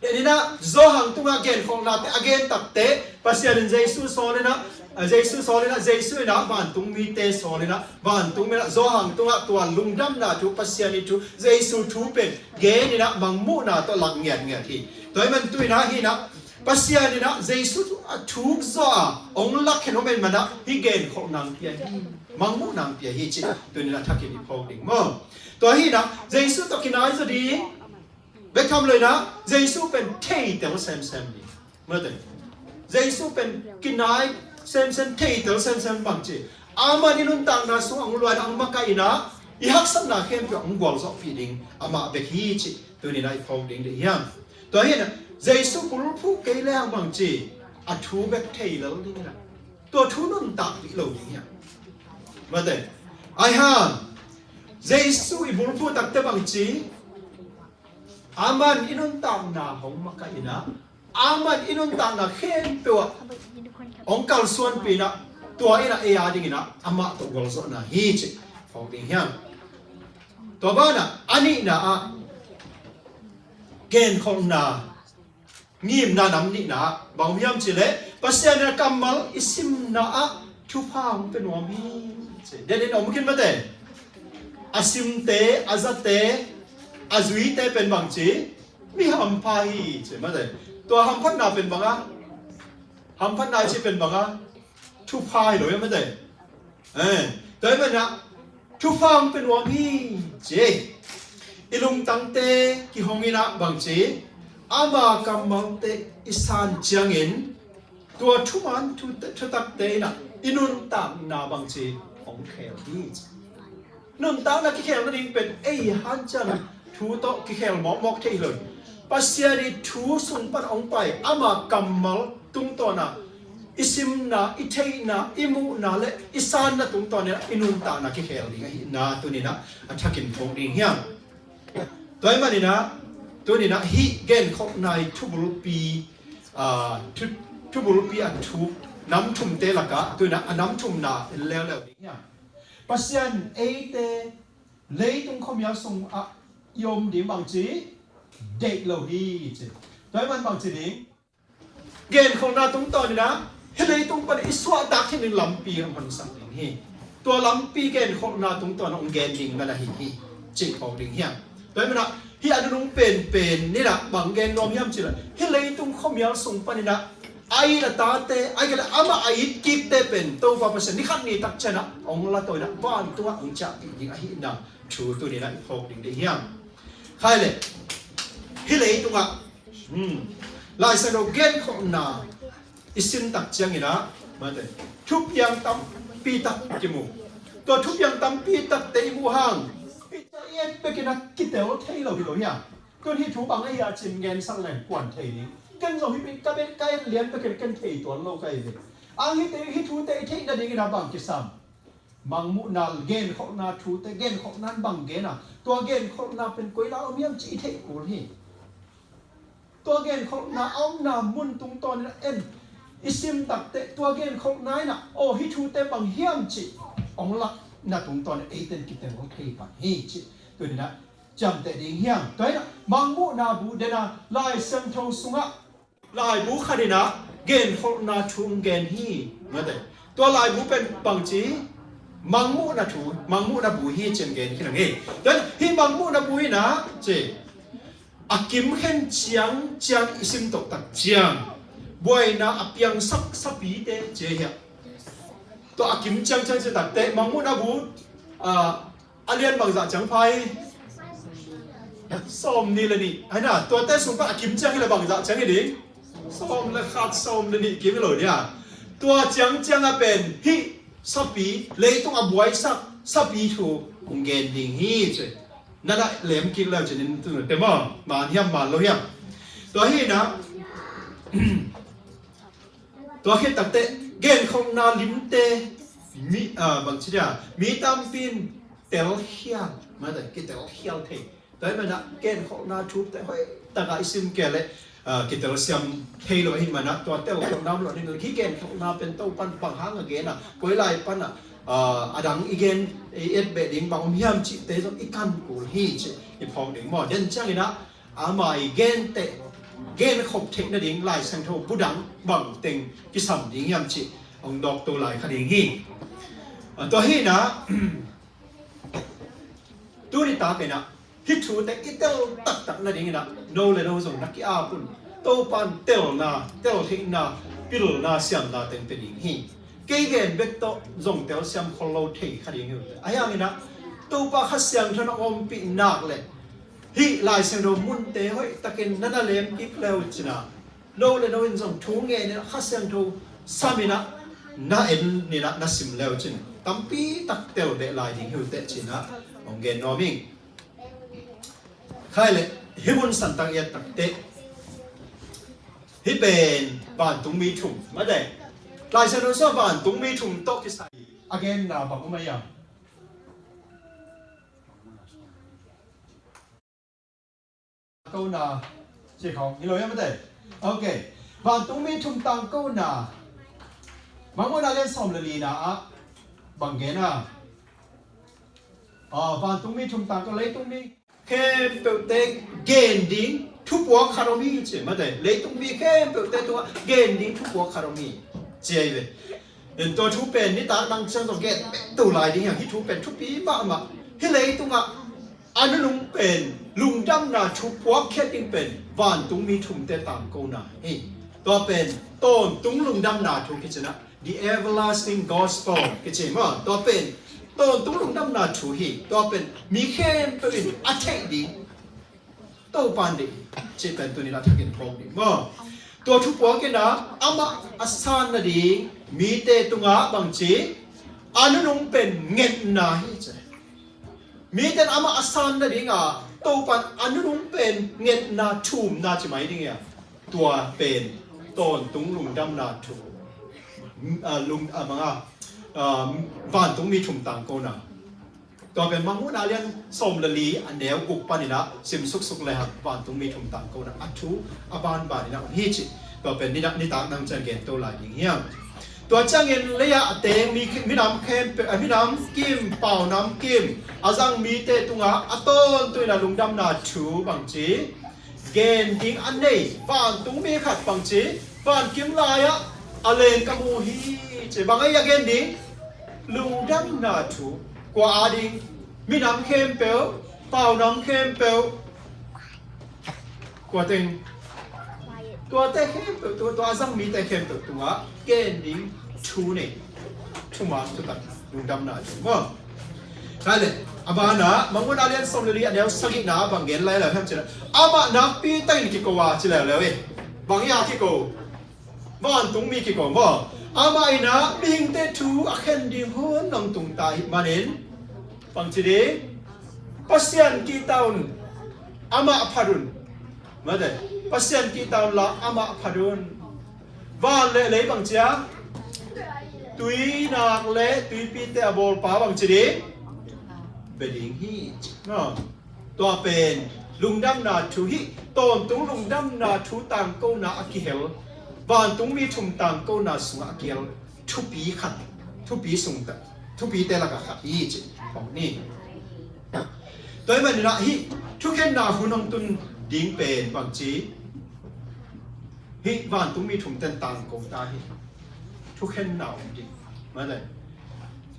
Tuni-in ah Johan tungah genkholhnate a gen takteh Pasian in Jesu sawl in ah, Jesu sawl in ah, Jesu in ah vantung mite sawl in ah, vantung mi in ah Johan tungah tua lungdamna thu, Pasian ii thu, Jesu thu pen gen in ah mangmuhna tawh lak ngiatngiat hi. Tua ahih man tu-in ah hi in ah Pasian in ah Jesu thu a thuk zawh a hong lakkhe nuam ahih man ah hih genkholhna hong pia hi. Mangmuhna hong pia hi cih tuni-in ah thakin i phawk ding maw? Tua hi in ah Jesu tawh kinai zaw ding. Bek tham lo in ah Jesu pen theitel semsem ding. Mate. Jesu pen kinai semsem, theitel semsem bang ci. Aman i nuntakna sungah hong lua in ah hong makaih in ah i haksatna khempeuh hong gualzawhpih ding amah bek hi cih tuni-in ah i phawk ding deih hiam? Tua hi in ah Jesu bulphuh kei lehang bang ci, a thu bek thei lel ding in ah tua thu nuntakpih lo ding hiam? Mate. Ahi hang Jesu i bulphuh takteh bang ci, aman i nuntakna hong makaih in ah, aman i nuntakna khempeuh ah hong kalsuanpih in ah, tua in ah ei a ding in ah amah tawh gualzawhna hi cih phawk ding hiam? Tua banah a nihna ah genkholhna ngimna nam nihna ah bang hiam cih leh Pasian in a kammal i simna ah thupha hong pia nuam hi ci. Denin om khin mate. A simte, a zate, a zuite pen bang ci? Mi hampha hi ci mate. Tua hamphatna pen bang a? Hamphatna i cih pen bang a? Thupha hi lo hiam mate. Eh, tua ahih man ah thupha hong pia nuam hi ci. I lungtangte kihong in ah bang ci, ama kammalte i san ciangin tua thuman thu-, thutakte in ah i nuntakna bang ci hong khel hi ci. Nuntakna kikhel nading pen ei hanciam thu tawh kikhel mawkmawk thei hi lo hi. Pasian ii thu sung pan hong pai ama kammal tungtawn ah i simna, i theihna, i muhna le i sanna tungtawn in ah i nuntakna kikhel ding ahihna tuni-in ah a thakin phawk ding hiam? Tua ahih manin ah tuni-in ah hih genkholhna i thubulpi, ah, thu-, thubulpi a thuk nam thumte lakah tuni-in ah a nam thumna en leuleu ding hiam? Pasian eite leitung khuamial sungah i om ding bang ci deih lo hi ci. Tua ahih man bang ci ding? Genkholhna tungtawn in ah hih leitung pan i suahtak khin ding lampi hong honsak ding hi. Tua lampi genkholhna tungtawn hong gen ding man ahi hi cih phawk ding hiam? Tua ahih man ah hih a nunung penpen in ah bang gen nuam hiam cih leh hih leitung khuamial sung pan in ah a it a tate, ahih kei leh amah a it kikte pen Topa Pasian ni khat ni tak ciang ah hong la to in ah vantungah hong ciahpih ding ahihna thu tuni-in ah i phawk ding deih hiam? Khai le. Hih leitungah, hmm, Lai Siangtho genkholhna i sin tak ciangin ah, mate, thupiang tampi tak kimu. Tua thupiang tampi takte i muh hang i et bekin ah kitel thei lo hi lo hiam? Tun hih thu bang ahi a cin ngensak leng kuan thei ding. Ken zong hih ka bek ka et lian bekin ken thei tuan lo ka hi ve. Ang hihte, hih thute i theih nadingin ah bang kisam? Mangmuhna, genkholhna thute, genkholhna in bang gen a, tua genkholhna pen koi lai om hiam cih i theih kul hi. Tua genkholhna a omna mun tungtawn in ah en i sim takteh tua genkholhna in ah aw hih thute bang hiam cih hong lakna tungtawn in ah eite in kitel thei pan hi cih tuni-in ah ciamteh ding hiam? Tua in ah Mangmuhna bu den a, Lai Siangtho sungah laibu khat in ah genkholhna thu hong gen hi. Mate. Tua laibu pen bangci Mangmuhna thu, Mangmuhna bu hi ci-in gen khin hang hi. Tua in ah hih Mangmuhna bu in ah ci a kim khen ciang ciang i sim toh tak ciang buaina a piangsak sapite ci hi a. Tua a kim ciang ciang ci takteh Mangmuhna bu, ah, a lian bangzah ciang pha hi? Sawm nih le nih. Ahi na, tuate sung pan a kim ciang hi leh bangzah ciang hi ding? Sawm le khat, sawm le nih kim hi lo dia. Tua ciangciang a pen hih sapi, leitung a buaisak sapi thu hong gen ding hi ci. Nana lem kik leu cin in tu te maw, man hiam man lo hiam. Tua hi na, tua khit takte genkholhna limte mi, ah, bangci dia, mi tampi in telkhial, mate, kitelkhial thei. Tua hi mana genkholhna thute hoih taka i sim kei leh, ah, kitelsiam thei lo ahi mana tua telkholhna om lo ding, hih genkholhna pen Topan bang hang a gen a, koi lai pana, ah, a dang i gen, i et beh ding bang om hiam cihte zong i kan kul hi ci i phawk ding maw. Den ciangin ah ama i gente genkhop theih nading Lai Siangtho bu dang bang teng kisam ding hiam cih hong dawk to lai kha ding hi. Ah, tua hi na, tuni takin ah hih thute i tel taktak nadingin ah no le no zong na ki-ap un. Topan telna, teltheihna, pilna, siamna teng pia ding hi. Kei gen bek tawh zong telsiam khol lo thei kha ding hi uh teh. Ahi hangin ah Topa Kha Siangtho na ompih nak le hih Lai Siangtho munte hoih takin nana lem kik leu cin ah no le no in zong thu ngen in ah Kha Siangtho sam in ah na en in ah na sim leu cin tampi tak tel beh lai ding hi uh teh cin ah hong gen nuam ing. Khai le hih mun santang i et takte hih pen vantungmi thum, mate, Lai Siangtho sung vantungmi thum tawh kisai a genna bang om a hiam? Tangkona ci khawng hi lo hiam, mate? Ok. Vantungmi thum tangkona, Mangmuhna lian sawm le lina ah bang gen a? Ah, vantungmi thum tangko, leitungmi khempeuhte gen ding thupuak khat om hi ci, mate, leitungmi khempeuhte tungah gen ding thupuak khat om hi ci ahi ve. Tua thu pen nitak dang ciang zong gen bek to lai ding hi hang. Hih thu pen thupi mahmah. Hih leitungah a nunung pen lungdamna thu puakkhiat ding pen vantungmi thumte tangkona hi. Tua pen tawntung lungdamna thu kici na, the everlasting gospel kici maw. Tua pen tawntung lungdamna thu hi. Tua pen mi khempeuh in a theih ding Topan ding cih pen tuni na thakin phawk ding maw. Tua thu puak in ah amah a san nading mite tungah bangci a nunung pen ngetna hi ci. Mite in amah a san nading a Topan a nunung pen ngetna, thumna ci mai ding hi a. Tua pen tawntung lungdamna thu, ah, lung, ah, manga, ah, vantungmi thum tangkona. Tua pen Mangmuhna lian sawm le li a neu guk panin ah sim suksuk le hang vantungmi thum tangkona a thu a banban in ah om hi ci. Tua pen nitak, nitak dang ciang gen to lai ding hi hang. Tua ciangin lei ah a teng mi, minam khempeuh, ah, minam kim, paunam kim a zang mite tungah a tawntung in ah lungdamna thu bangci gen ding a nei vantungmi khat bangci vankim lai-ah a leng ka mu hi ci. Bang ahi a gen ding? Lungdamna thu. Kua a ding? Minam khempeuh, paunam khempeuh. Kua teng? Tuate khempeuh, tua, tua a zang mite khempeuh tungah gen ding thu nei. Thuman thutak lungdamna thu maw. Tua le, a banah Mangmuhna lian sawm le li a neu sagihna ah bang gen lai lai hiam cih leh, amah nakpi takin kiko a ci leuleu hi. Bang hi a kiko? Vantungmi kiko maw. Amah in ah mihingte thu a khen ding hun hong tung ta ahih manin bangci ding? Pasian kihta un, amah phat un. Mate, Pasian kihta un la amah phat un. Van le lei bangci a, tuinak le tuipite a bawlpa bangci ding? Bia ding hi. Tua pen lungdamna thu hi. Tawntung lungdamna thu tangkona a kihel, vantungmi thum tangkona sungah a kihel thupi khat, thupi sung ta, thupite lakah khat hi ci. Hong ni. Tua ahih manin ah hih thukhenna hun hong tun ding pen bangci, hih vantungmi thumte in tangko ta hi. Thukhenna om ding. Mate.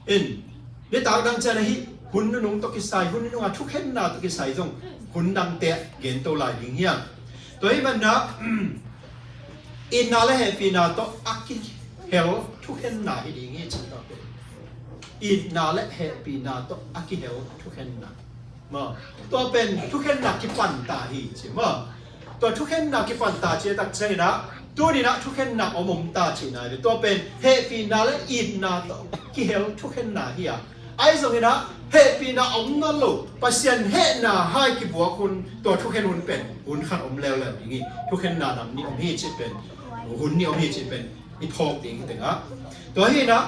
In, nitak dang ciang ah hih hun nunung tawh kisai, hun nunung a thukhenna tawh kisai zong hun dangte gen to lai ding hi hang. Tua ahih manin ah itna le hehpihna tawh a kihel thukhenna hi ding hi ci. Tua pen itna le hehpihna tawh a kihel thukhenna maw. Tua pen thukhenna kipan ta hi ci maw. Tua thukhenna kipan ta ci a tak ciangin ah Tuninah thukhenna om om ta cihna hi ve. Tua pen hehpihna le itna tawh kihel thukhenna hi a, ahi zonginah hehpihna om nawn lo, Pasian hehna hai kibuak hun, tua thukhen hun pen hun khat om leuleu ding hi. Thukhenna nam nih om hi cih pen, hun nih om hi cih pen i phawk ding hi tengah. Tua hinah,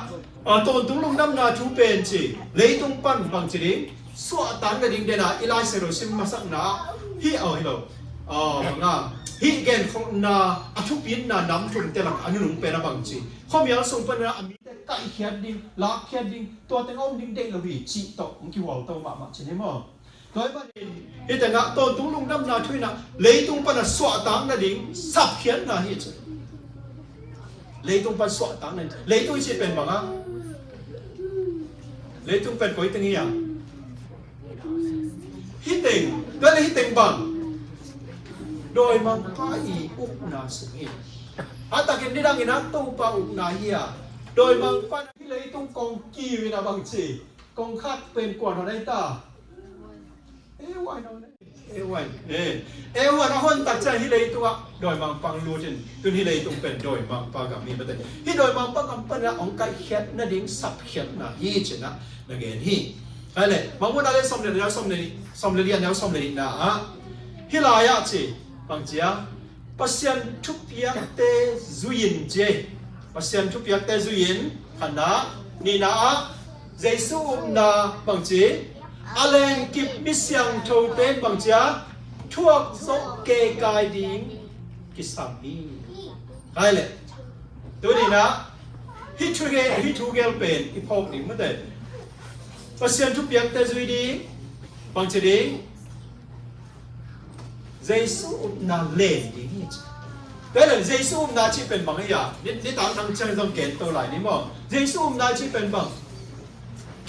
a, tawntung lungdamna thu pen ci, leitung pan bang ci ding, suahtak nading dena i Lai Siangtho sim masakna, hih, aw, hi lo, a, banga, hih genkholhna a thupitna nam thumte lak a nunung pen a bang ci, khuamial sung panah a mite kaihkhiat ding, lakkhiat ding, tua teng a om ding deih lo hi cih tawh hong kihualto mahmah ci ni maw? Tua ahih manin hih tengah tawntung lungdamna thu inah leitung pana suahtak nading sapkhiatna hi ci. Leitung pan suahtak nading, leitung i cih pen banga, leitung pen koi teng hi a? Hih teng, tua le hih teng bang, dawimangpa i ukna sung hi. A takin nidangin a Topa ukna hi a, dawimangpa hih leitung kong kiu inah bang ci, kong khak pen kuan hon ahi ta. Ewan, ewan, eh, ewan a hon tak ciang hih leitungah dawimangpa hong lut in, tun hih leitung pen dawimangpa gam hi mate. Hih dawimangpa gam panah hong kaihkhiat nading sapkhiatna hi cinah na gen hi. Hai le, Mangmuhna le sawm le nih, sawm le nih, sawm le nih, sawm le nihna ah, hih lai-ah ci, bang cia, Pasian thupiakte zui-in ci. Pasian thupiakte zui-in, khatna, nihna ah, Jesu upna bang ci, a lengkip mi siangthote in bang cia, thuak zawh kekai ding kisam hi. Hai le, tuninah, hih thu ge-, hih thu gel pen i phawk ding mate. Pasian thupiakte zui ding, bang ci ding, Jesu upna len ding hi ci. Tua le Jesu upna cih pen bang hi a, ni, nitak nang ciang zong gen to lai ni maw? Jesu upna cih pen bang,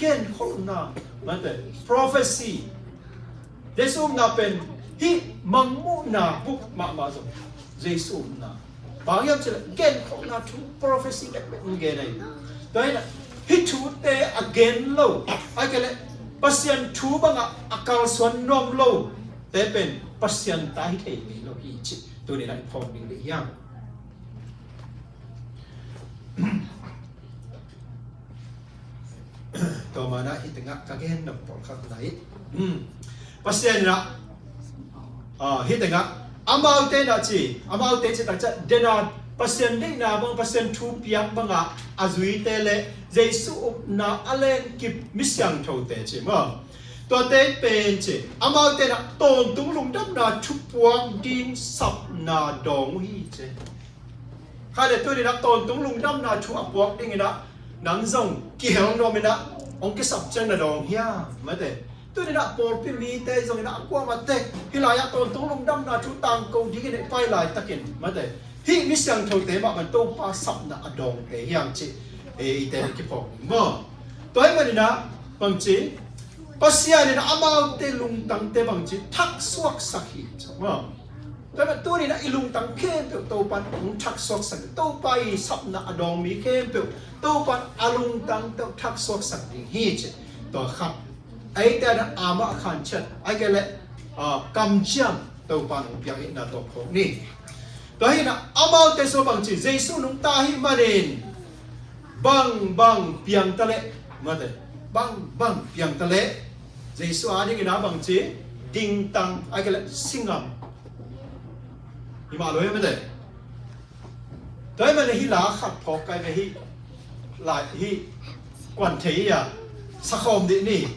genkholhna, mate, prophecy. Jesu upna pen hih Mangmuhna buk mahmah zong Jesu upna. Bang hiam cih leh genkholhna thu, prophecy bekbek hong gen ahi. Tua hinah hih thute a gen lo, ahih kei leh Pasian thu bangah a kalsuan nuam lo te pen Pasian ta hi thei ngei lo hi cih tuninah i phawk ding hi hang. Tua manah hih tengah ka gen nop pawlkhat na hi. Hmm. Pasian inah, ah, hih tengah amaute inah ci, amaute ci tak ciah dena Pasian deihna bang, Pasian thupiak bangah a zuite le Jesu upna a lengkip mi siangthote ci maw? Tuate pen ci, amaute inah tawntung lungdamna thupuak ding sapna dawng uh hi ci. Kha le tuninah tawntung lungdamna thu a puak dinginah nang zong kihel nuam inah hong kisap ciang na dawng hiam mate? Tuninah pawlpi mite zonginah a kuamah tek hih lai-ah tawntung lungdamna thu tangko dingin i pai laitakin mate, hih mi siangthote mah bang Topa sapna a dawngte hiam cih eite na kiphawk ding maw? Tua ahih maninah bang ci, Pasian in amaute lungtangte bang ci thaksuaksak hi ci maw? Tua mah tuninah i lungtang khempeuh Topan hong thaksuaksak, Topa i sapna a dawng mi khempeuh Topan a lungtang tawh thaksuaksak ding hi ci. Tua khat, eite na amah khanciat, ahih kei leh, ah, kamciam Topan hong piak hihna tawh phawk ni. Tua hinah amaute sua bang ci, Jesu nungta ahih manin bang bang piang ta leh, mate, bang bang piang ta leh Jesu a dingin a bang ci, dingtang, ahih kei leh singam. Hi mah lo hi mate. Tua ahih manin hih la khat phawk kai ve hih, lai hih kuan thei hi a, sakhawm dih ni.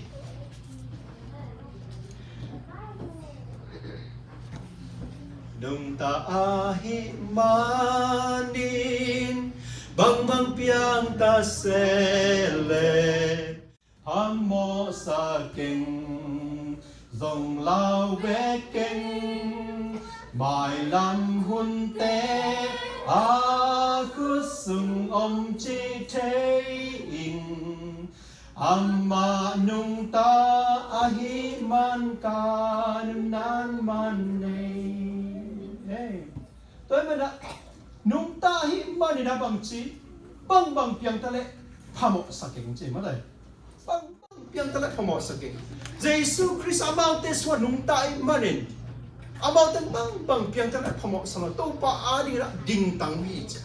Nungta ahih manin bangbang piang ta se leh, hamawhsa keng, zong lau ve keng, mailam hunte a khut sung om ci thei ing. Amah nungta ahih man ka nunnan man nei. Hey. Tua ahih manah nungta ahih manin a bang ci, bangbang piang ta leh phamawhsa keng ci, mate. Bangbang piang ta leh phamawhsa keng. Jesu Khrist amaute sua nungta ahih manin Amaute bangbang piang ta leh phamawh sa lo, Topa adingin ah dingtang uh hi ci.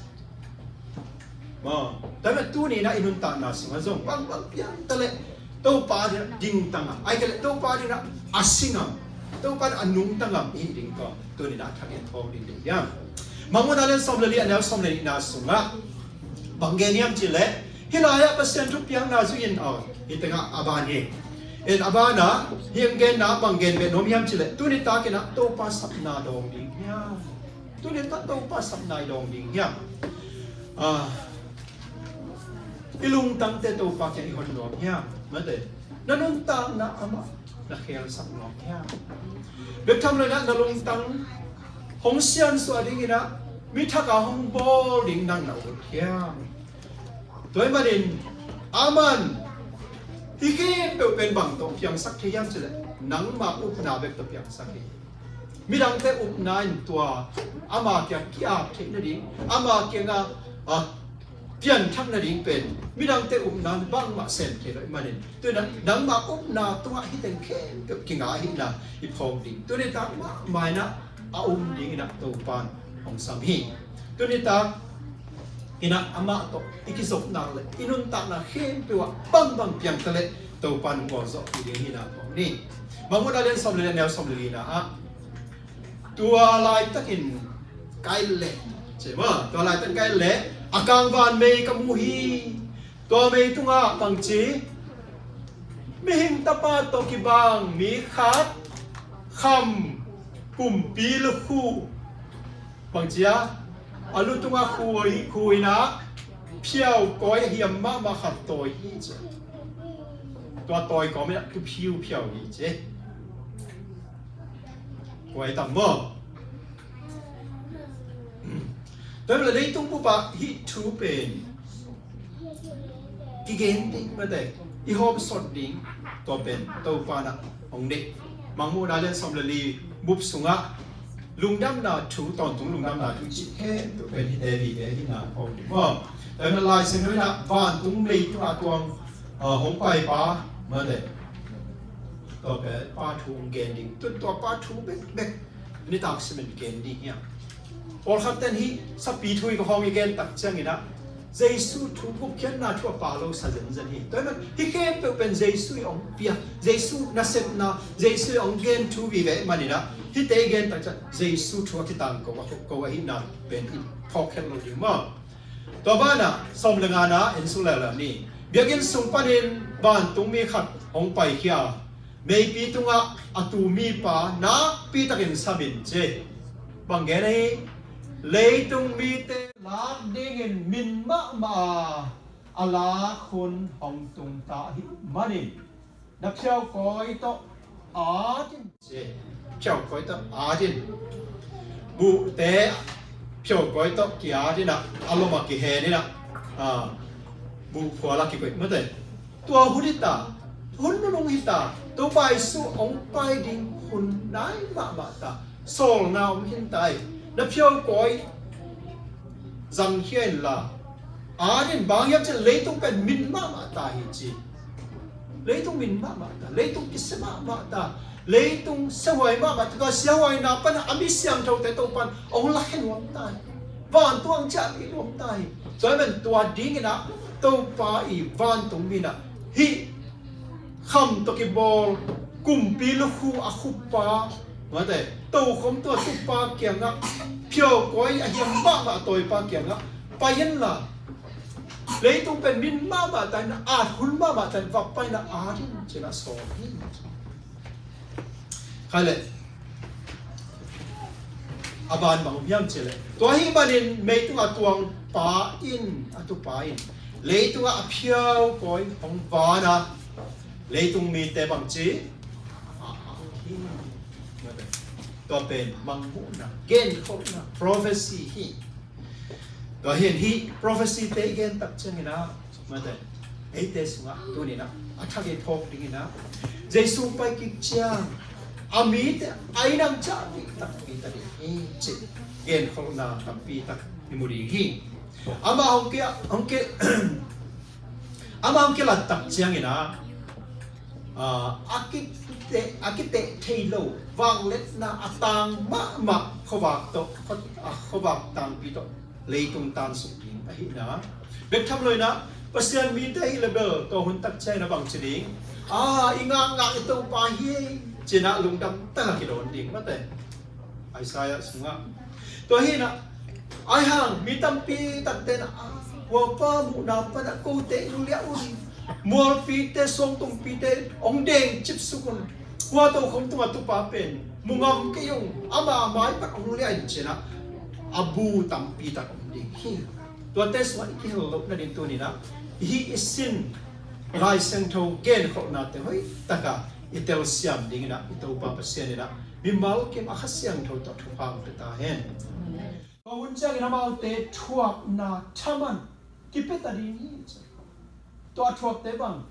Maw, tua manin tuni-in ah i nuntakna sungah zong bangbang piang ta leh Topa adingin ah dingtang a, ahih kei leh Topa adingin ah a si ngam, Topa adingin ah a nungta ngam i hih ding tawh tuni-in ah thak in thawk ding ding hiam? Mangmuhna lian sawm le li, a neu sawm le nihna sungah bang gen hiam cih leh, hih lai-ah Pasian thupiakna zui in, aw, hih tengah a ban hi. In a banah hih hong genna bang gen beh nuam hiam cih leh, tuni takin ah Topa sapna dawng ding hiam? Tuni tak Topa sapna i dawng ding hiam? Ah, i lungtangte Topa kiang i hon nuam hiam? Mate, na nuntakna amah na khelsak nuam hiam? Bek tham lo-in ah na lungtang hong siansuah dingin ah mi thak a hong bawl ding nang na ut hiam? Tua ahih manin aman hih khempeuh pen bang tawh piangsak thei hiam cih leh, nangma upna bek tawh piangsak hi. Midangte upna in tua ama kiang ki-ap theih nading, ama kiangah, ah, pianthak nading pen midangte upna in bangmah sem thei lo ahih manin, tua ahih manin nangma upna tungah hih teng khempeuh kinga ahihna i phawk ding. Tuni tak mahmah in ah a um dingin ah Topa in hong sam hi. Tuni tak in ah amah tawh i kizopna le i nuntakna khempeuh ah bangbang piang ta leh Topa in gualzawhpih ding hi-in ah phawk ni. Mangmuhna lian sawm le li, a neu sawm le lina ah, tua laitakin ka et leh, ci maw, tua laitakin ka et leh a kangvan mei ka mu hi. Tua mei tungah bangci, Mihing Tapa tawh kibang mi khat, kham, kumpi lukhu, bangci a, a lu tungah khu, khu in ah phiau kawi a hiam mahmah khat tawi hi ci. Tua tawi kawm in ah tu phiu phiau hi ci. Kua i tam maw? Tua hi leh leitung bup ah hih thu pen kigen ding, mate, i hawmsawn ding, tua pen Topa in ah hong deih. Mangmuhna lian sawm le li bup sungah lungdamna thu, tawntung lungdamna thu i cih khempeuh pen hihte vive hi-in ah hong ding maw? Tua hi leh Lai Siangtho in ah vantung leitung a tuang, ah, hong paipa, mate, tua pen pa thu hong gen ding. Tua, tua pa thu bekbek nitak simin gen ding hiam? Pawlkhat ten hih sapi thu i ka hawng i gen tak ciangin ah Jesu thu, gupkhiatna thu a pha lo sa zenzen hi. Tua ahih manin hih khempeuh pen Jesu i hong piak, Jesu nasepna, Jesu i hong gen thu vive ahih manin ah hihte i gen tak ciang Jesu thu a kitangko a, ko ahihna pen i phawkkhiat lo ding maw? Tua banah sawm le ngana en suk leuleu ni. Biakinn sung panin vantungmi khat hong paikhia, meipi tungah a tu mipa nakpi takin sam in ci. Bang gen ahi? Leitung mite lak dingin min mahmah a, a lak hun hong tung ta ahih manin na phiaukawi tawh at in ci. Phiaukawi tawh at in. Buhte phiaukawi tawh ki-at in ah, a lom ah kihen in ah, ah, buhphual ah kikoih, mate. Tua hun hi ta, hun nunung hi ta, Topa Jesu hong pai ding hun nai mahmah ta, sawlna om khin ta hi. Na phiaukawi zangkhia inla, at in, bang hiam cih leh leitung pen min mahmah ta hi ci. Leitung min mahmah ta, leitung kisia mahmah ta, leitung siahuai mahmah ta, tua siahuaina pan a mi siangthote Topa in hong lakhia nuam ta hi. Vantung hong ciahpih nuam ta hi. Tua ahih manin tua dingin ah Topa i vantungmi in ah hih kham tawh kibawl kumpi lukhu a khupa, mate, tokhom tawh a tupa kiangah, phiaukawi a hiam mahmah tawipa kiangah pai inla, leitung pen min mahmah ta in ah, at hun mahmah ta in ah, va pai in ah, at in ci-in ah sawl hi. Khai leh a ban bang hiam cih leh, tua ahih manin meitung a tuang pa in, a tupa in leitungah a phiaukawi hong van a, leitung mite bangci a at hi. Tua pen mangmuhna, genkholhna, prophecy hi. Tua hi-in hih prophecy-te i gen tak ciangin ah, mate, eite sungah tuni-in ah a thak i thawk dingin ah, Jesu pai kik ciang a mite a innah ciahpih takpi ta ding hi cih genkholhna tampi tak i mu ding hi. Amah hong ki, hong ki, amah hong kilat tak ciangin ah, a, a kiteh, a kiteh thei lo vangliatna a tang mahmah khuavak tawh, a khuavak tangpi tawh leitung tansuk ding ahihna bek tham loinah Pasian mite ahih le bel tua hun tak ciangin a bang ci ding? A, i ngakngak i Topa hi ei, cinah lungdam taka kidawn ding mate. Isaiah sungah tua hinah ai hang mi tampi takte na a, huapa muhna panah kote nuliah un, mualpite suangtumpite hong deng cipsuk un, hua tokhom tungah tupa pen mu ngam kei ung, ama mai pan hong liah in cinah a bu tampi tak om ding hi. Tuate sungah i kihel loh nading tuninah i hih i sin Lai Siangtho genkholhnate hoih taka i telsiam dinginah i Topa Pasian inah mimal kim a Kha Siangtho tawh thupha hong pia ta hen. Tua hun ciangin amaute thuakna thaman kipia ta ding hi. Tua a thuakte bang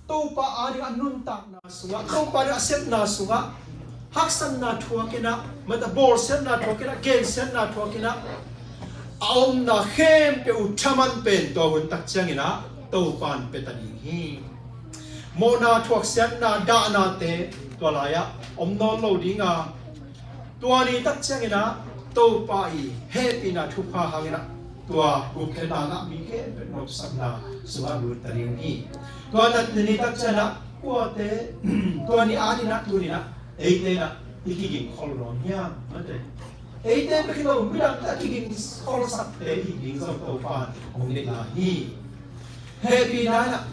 Topa ading a nuntakna sungah, Topa ading a sepna sungah haksatna thuakinah, mata bawlsiatna thuakinah, gensiatna thuakinah a omna khempeuh thaman pen tua hun tak cianginah Topa in pia ta ding hi. Mawhna thuaksiatna dahnate tua lai-ah om nawn lo dinga, tua ni tak cianginah Topa i hehpihna thupha hanginah tua gupkhiatna ngah mi khempeuh nopsakna sungah lut ta ding hi. Tua ni tak cianginah kuate, tua ni adinah tuninah eite inah i kiging khol nuam hiam? Mate. Eite bek hi lo, midangte a kiging kholsakte i ding zong Topa in hong deih lai hi. Hehpihna inah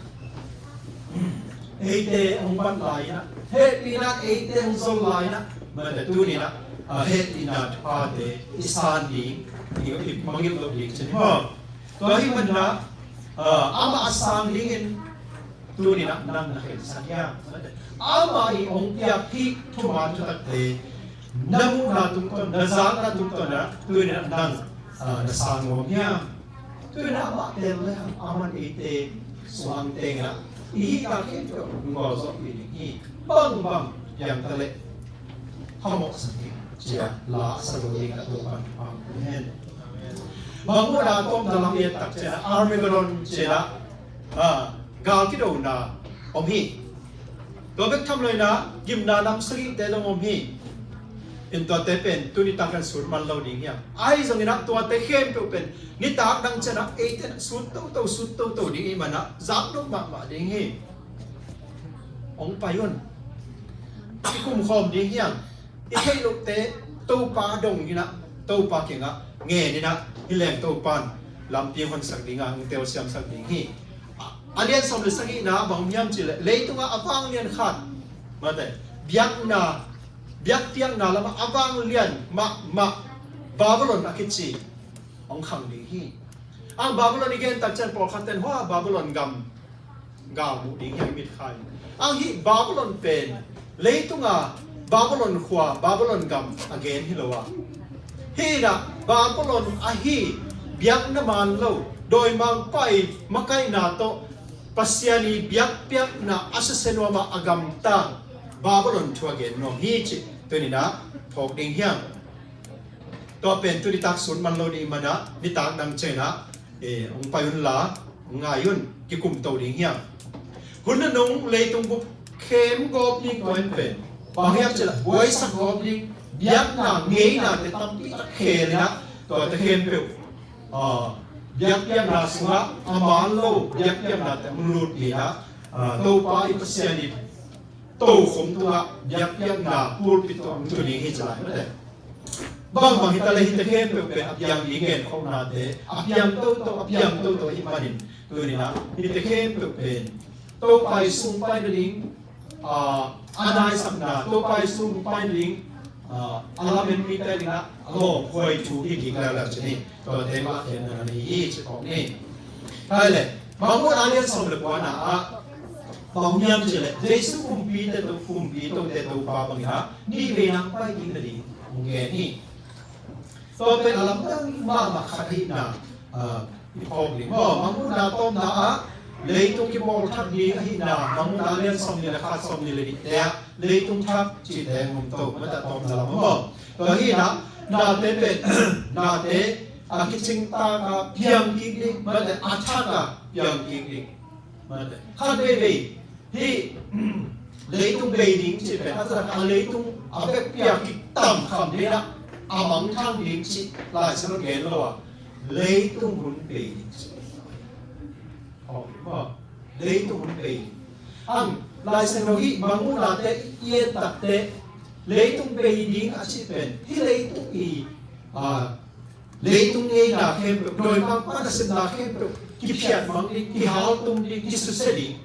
eite hong bat lai inah, hehpihna eite hong zol lai inah, mate tuninah a hehpihna thuphate i san ding, i, i mangngilh loh ding cin hi maw? Tua ahih maninah amah a sang dingin tuninah nang na khensak hiam? Amah i hong piak hih thuman thutakte na muhna tungtawn, na zakna tungtawn ah tuninah nang na sang nuam hiam? Tuninah amah tel le hang, amah in eite suang tenginah i hihna khempeuh lunggawh zawhpih ding hi. Bangbang piangta leh phamawhsak ding ci-a la a sa lo ding a Topa in phamawh hen. Mangmuhna tawpna lam i et tak cianah Armageddon cinah gal kidona om hi. Tua bek tham loinah gimna nam sagihte zong om hi. In tuate pen tuni tak kan sut man lo ding hiam? Ahi zonginah tuate khempeuh pen nitak dang cianah eite sut toto, sut toto ding i manah zaknop mahmah ding hi. Hong pai un. I kumkhawm ding hiam? I theih lohte Topa dong inah, Topa kiangah ngen inah, hi leng Topa in lampi honsak dinga hong telsiamsak ding hi. A lian sawm le sagihna bang hiam cihleh leitungah a vanglian khat, mate, biakna, biakpiakna lamah a vanglian mahmah Babylon a kici hong khang ding hi. Ang Babylon i gen tak ciang pawlkhatten hua Babylon gam gal muh ding hi a, i mitkha in. Ang hih Babylon pen leitunga Babylon khua, Babylon gam a gen hi lo a, hih inah Babylon ahi biakna man lo, dawimangpa i makaihna tawh Pasian i biakpiakna a susia nuamah a gamtang Babylon thu a gen nuam hi cih tuninah phawk ding hiam? Tua pen tuni tak sut man lo ding i manah nitak dang cianginah hong pai unla hong ngai un, kikumto ding hiam? Hun nunung leitung bup khem gawp ding tua in pen bang hiam cihleh buaisak gawp ding, biakna ngeinate tampi tak khel inah tuate khempeuh biakpiakna sungah a man lo biakpiaknate hong lut inah Topa i Pasian i tokhom tungah biakpiakna pulpit tawh hong tun ding hi ci lai mate. Bangbang hi ta le hihte khempeuh pen a piang ding genkholhnate a piang toto, a piang toto ahih manin tuninah hihte khempeuh pen Topa i sung pai nading a naisakna, Topa i sung pai nading a lamen mite dingah a lawmhuai thu hi kik leuleu ci ni. Tuate mah khenna na nei hi ci kawk ni. Hai le, Mangmuhna lian sawm le kuana ah bang hiam cihleh Jesu kumpite to, kumpi tote Topa bangin ah nihveina hong pai ding nading hong gen hi. Tua pen a lamdang mahmah khat ahihna i phawk ding maw? Mangmuhna tawpna ah leitung kibawl thak ding ahihna, Mangmuhna lian sawmnih le khat, sawmnih le nihte ah leitung thak cihte hong to, mate, tawpna lam maw? Tua hi inah nate pen nate a kicingtak a piang kik ding, mate, a thak a piang kik ding, mate, khat veivei Hih leitung bei ding cih pen a taktak a leitung a vekpi a kitam kham ding a, a mangthang ding cih Lai Siangtho gen lo a, leitung hun bei ding cih. Leitung hun bei ding. Ang Lai Siangtho hih Mangmuhnate i et takteh leitung bei ding a cih pen hih leitung i, a, leitung ngeina khempeuh, dawimangpa nasepna khempeuh kiphiat mang ding, kihaltum ding, kisusia ding.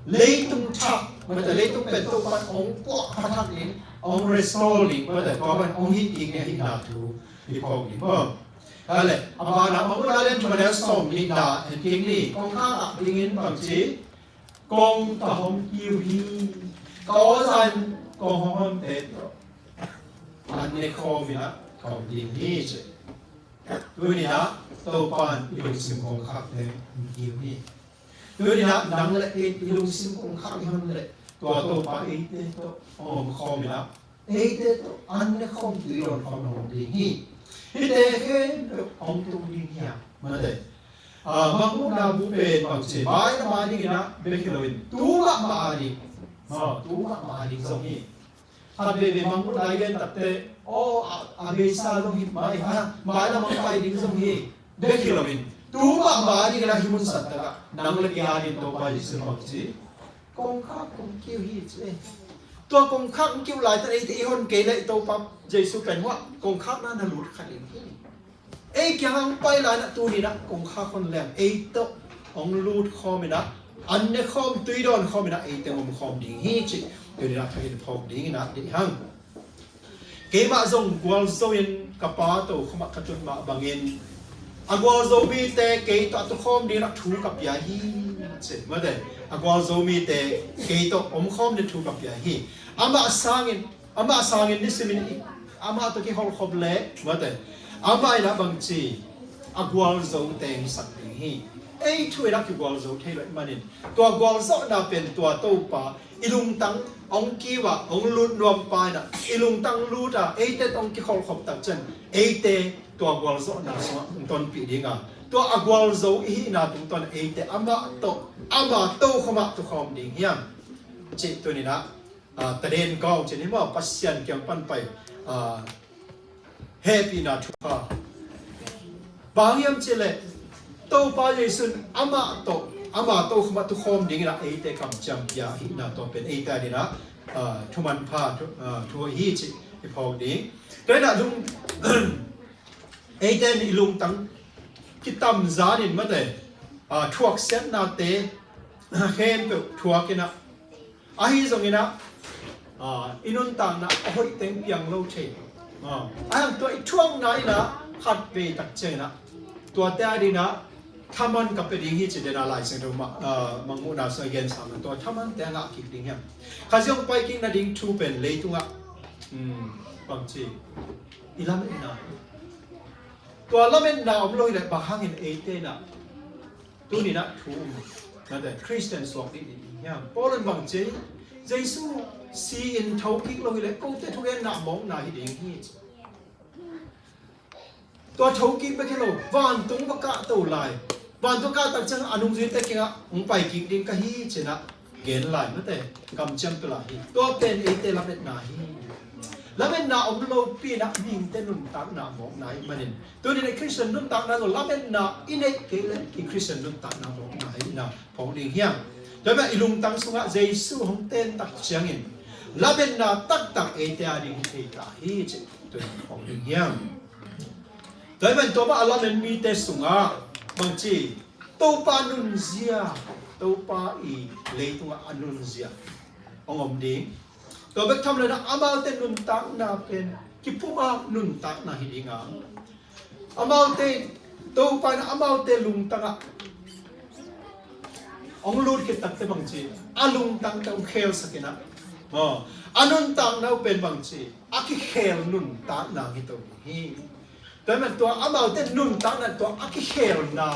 Leitung thak, mate, leitung pen Topa'n hong puah pha thak ding, hong restore ding, mate, Topa'n hong hih ding, hihna thu i phawk ding maw. Kale, a bana Mangmuhna lian thum a neu sawm nihna en kik ni. Kongkhak ah dingin bangci, kong ka hong kiu hi. Ka aw zan kong hong honte tawh an ne khawm in ah ka om ding hi, ci. Tuni-in ah Topa'n i lungsim kongkhakte hong kiu hi. Tuni-in ah nang le kei i lungsim kongkhak i hon leh tua Topa eite tawh hong om khawm in ah, eite tawh an ne khawm, tui dawn khawm hong om ding hi. Hihte khempeuh hong tung ding hi hang, mate. A, Mangmuhna bu pen bangci, mailam a dingin ah bek hi loin tu mahmah a ding, a, tu mahmah a ding zong hi. Khat veivei Mangmuhna i gen takteh, aw, a, a beisa zong hi mai, ha, mailam a pai ding zong hi, bek hi loin tu mahmah a dingin ah hih mun santak ah nang le kei a dingin Topa Jesuh bangci, kongkhak kong kiu hi, ci. Tua kongkhak hong kiu laitak eite i hon kei leh Topa Jesuh pen hua kongkhakna na lut kha ding hi. Ei kiang hong pai lai-in ah tuni-in ah kongkhak hon leng ei tawh hong lut khawm in ah, an ne khawm, tui dawn khawm in ah eite hong om khawm ding hi, cih tuni-in ah thak in phawk dingin ah deih hang. Keimah zong gualzo-in ka Pa tokhom ah ka tun mah bangin a gualzo mite kei tawh a tukhawm dingin ah thu ka pia hi, ci, mate. A gualzo mite kei tawh om khawm dingin thu ka pia hi. Amah sangin, amah sangin nisimin i, amah tawh kiholhkhop leh, mate, amah in ah bangci, a gualzote hong sak ding hi. Ei thu in ah kigualzo thei lo ahih manin tua gualzawhna pen tua Topa i lungtang hong kiu a, hong lut nuam pa in ah i lungtang lut a, eite tawh hong kiholhkhop tak ciang eite tua gualzawhna sungah hong tonpih ding a, tua a gualzo i hihna tungtawn eite amah tawh, ama tokhom ah tukhawm ding hiam, cih tuni-in ah, a, taden kawng cin hi maw, Pasian kiang pan pai, a, hehpihna thu kha. Bang hiam cih leh Topa Jesuh in amah tawh, ama tokhom ah tukhawm dingin ah eite kamciam pia hihna, tua pen eite adingin ah, a, thumanpha thu, a, thu hi, cih i phawk ding. Tua in ah lung, eite in i lungtang kitamzan in, mate, a, thuaksiatnate khempeuh thuak in ah, ahi zongin ah, a, i nuntakna a hoih teng piang lo thei. A, a hang tua i thuakna in ah khat vei tak ciangin ah tuate adingin ah thaman ka pia ding hi, ci. Dena Lai Siangtho mah, a, Mangmuhna sungah i gen sam, tua thamante a ngah kik ding hiam? Kha zong pai kik nading thu pen leitungah, um, bangci, i lametna. Tua lametna om lo hi leh bang hangin eite in ah tuni-in ah thu um, mate, Khristian suak ding i hi hiam? Paul in bangci, Jesuh si-in thokik lo hi leh kote thugenna mawkna hi ding hi, ci. Tua thokik bek hi lo, vantung va kahto lai. Vantung kah tak ciang a nungzuite kiangah hong pai kik ding ka hi, ci-in ah gen lai, mate, kamciam pia lai hi. Tua pen eite lametna hi. Lametna om lopi-in ah mihingte nuntakna mawkna ahih manin, tuni-in ah Khristian nuntakna zong lametna i neih kei leh i Khristian nuntakna mawkna hi-in ah phawk ding hiam? Tua ahih manin i lungtang sungah Jesuh hong ten tak ciangin lametna taktak eite ading hi thei ta hi, cih tuni-in phawk ding hiam? Tua ahih manin tua mah a lamen mite sungah bangci, Topa nunzia, Topa i leitungah a nunzia hong om ding. Tua bek tham lo-in ah amaute nuntakna pen kipumkhat nuntakna hi ding a, amaute, Topa in amaute lungtangah hong lut khit takteh bangci, a lungtangte hong khelsak in ah, aw, a nuntakna uh pen bangci, a kikhel nuntakna hi to ding hi. Tua ahih manin tua amaute nuntakna, tua a kikhelna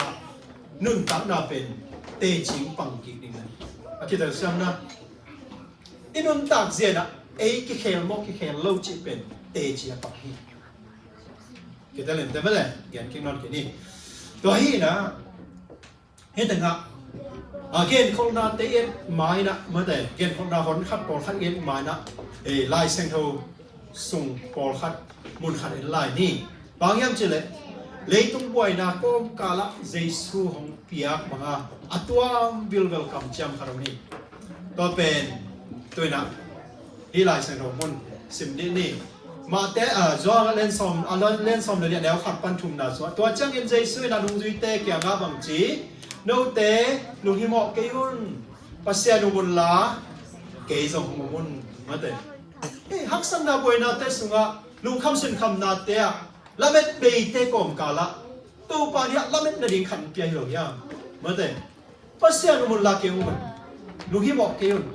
nuntakna pen teci pang kik ding a, a kitelsiamna. I nuntak zia-in ah ei kikhel maw kikhel lo cih pen teci a pang hi. Kitel in te mah le, gen kik nawn kei ni. Tua hi-in ah, hih tengah A genkholhnate i et ma-in ah, mate, genkholhna hon khat pawlkhat i et ma-in ah, eh, Lai Siangtho sung pawlkhat, mun khat en lai ni. Bang hiam cih leh, leitung buaina kawmkal ah Jesu hong piak bang a, a tuam vilvel kamciam khat om hi. Tua pen, tu-in ah, hih Lai Siangtho mun sim dih ni. Mate, ah, Johan a lian sawm, a lian, lian sawm le li a neu khat pan thumna sungah, tua ciangin Jesu in a nungzuite kiangah bang ci, note lunghimawh kei un, Pasian um unla kei zong hong um un, mate. Hei, haksatna buainate sungah, lungkham sinkhamnate ah, lamet beite kawmkal ah, Topa nih ah lamet nading khat hong pia hi lo hiam? Mate. Pasian um unla kei um un. Lunghimawh kei un.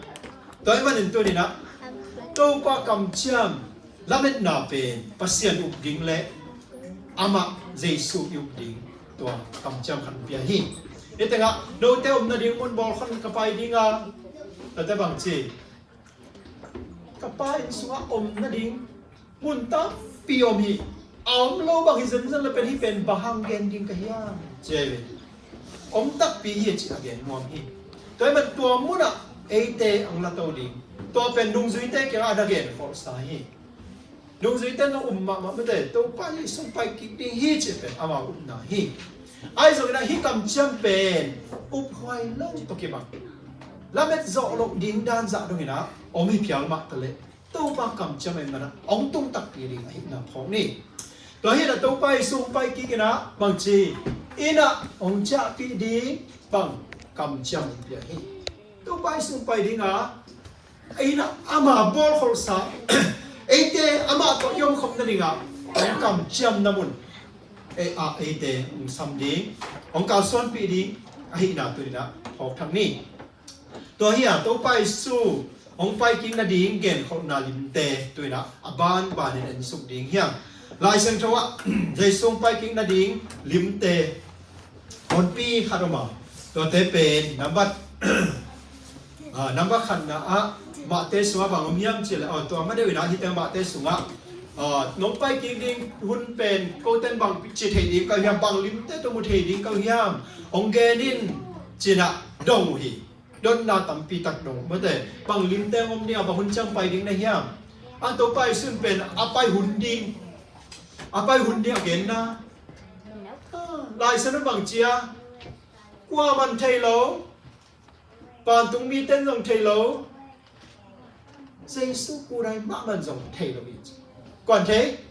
Tua ahih manin tuni-in ah, Topa kamciam, lametna pen Pasian up ding le amah Jesu i up ding, tua kamciam khat hong pia hi. Hih tengah, note om nading mun bawl khan ka pai ding a, tate bang ci. Ka Pa inn sungah om nading mun tampi om hi. A om lo bang hi zenzen le pen hih pen bang hang gen ding ka hiam, ci hi ve. Om takpi hi, ci a gen nuam hi. Tua ahih man tua munah eite hong la to ding, tua pen nungzuite kiangah a na gen kholhsa hi. Nungzuite na um mahmah, mate, Topa Jesu pai kik ding hi, cih pen amau upna hi. Ahi zongin ah hih kamciam pen uphuai lo tawh kibang, lamet zawh loh ding dan zah dongin ah om hi phial mah taleh, Topa kamciam ahih manin ah hong tung takpi ding ahihna phawk ni. Tua hi-in ah Topa Jesu hong pai kik in ah bang ci, inn ah hong ciahpih ding bang kamciam hong pia hi. Topa Jesu hong pai ding a, inn ah ama bawl kholhsa, eite amah tawh i omkhop nading ah hong kamciamna mun, eh, ah, eite hong sam ding, hong kalsuanpih ding ahihna tuni-in ah phawk thak ni. Tua hi a, Topa Jesu hong pai kik nading genkholhna limte tuni-in ah a banbanin en suk ding hi hang. Lai Siangtho ah Jesu hong pai kik nading limte honpi khat om a, tuate pen nambat, ah, nambat khatna ah Matthai sungah bang om hiam cih leh, ah, tua ma deuh in ah hih teng Matthai sungah, ah, nong pai kik ding hun pen kote in bang ci thei ding ka hiam, bang limte tawh mu thei ding ka hiam, hong gen in, ci-in ah dong uh hi. Dotna tampi tak dong, mate, bang limte hong om ding a, bang hun ciang pai ding na hiam? A, Topa Jesu in pen a pai hun ding, a pai hun ding a genna. Ah, Lai Siangtho bang ci a, kuaman thei lo, vantung mite in zong thei lo, Jesu kudai mahmah in zong thei lo hi. Kua'n thei?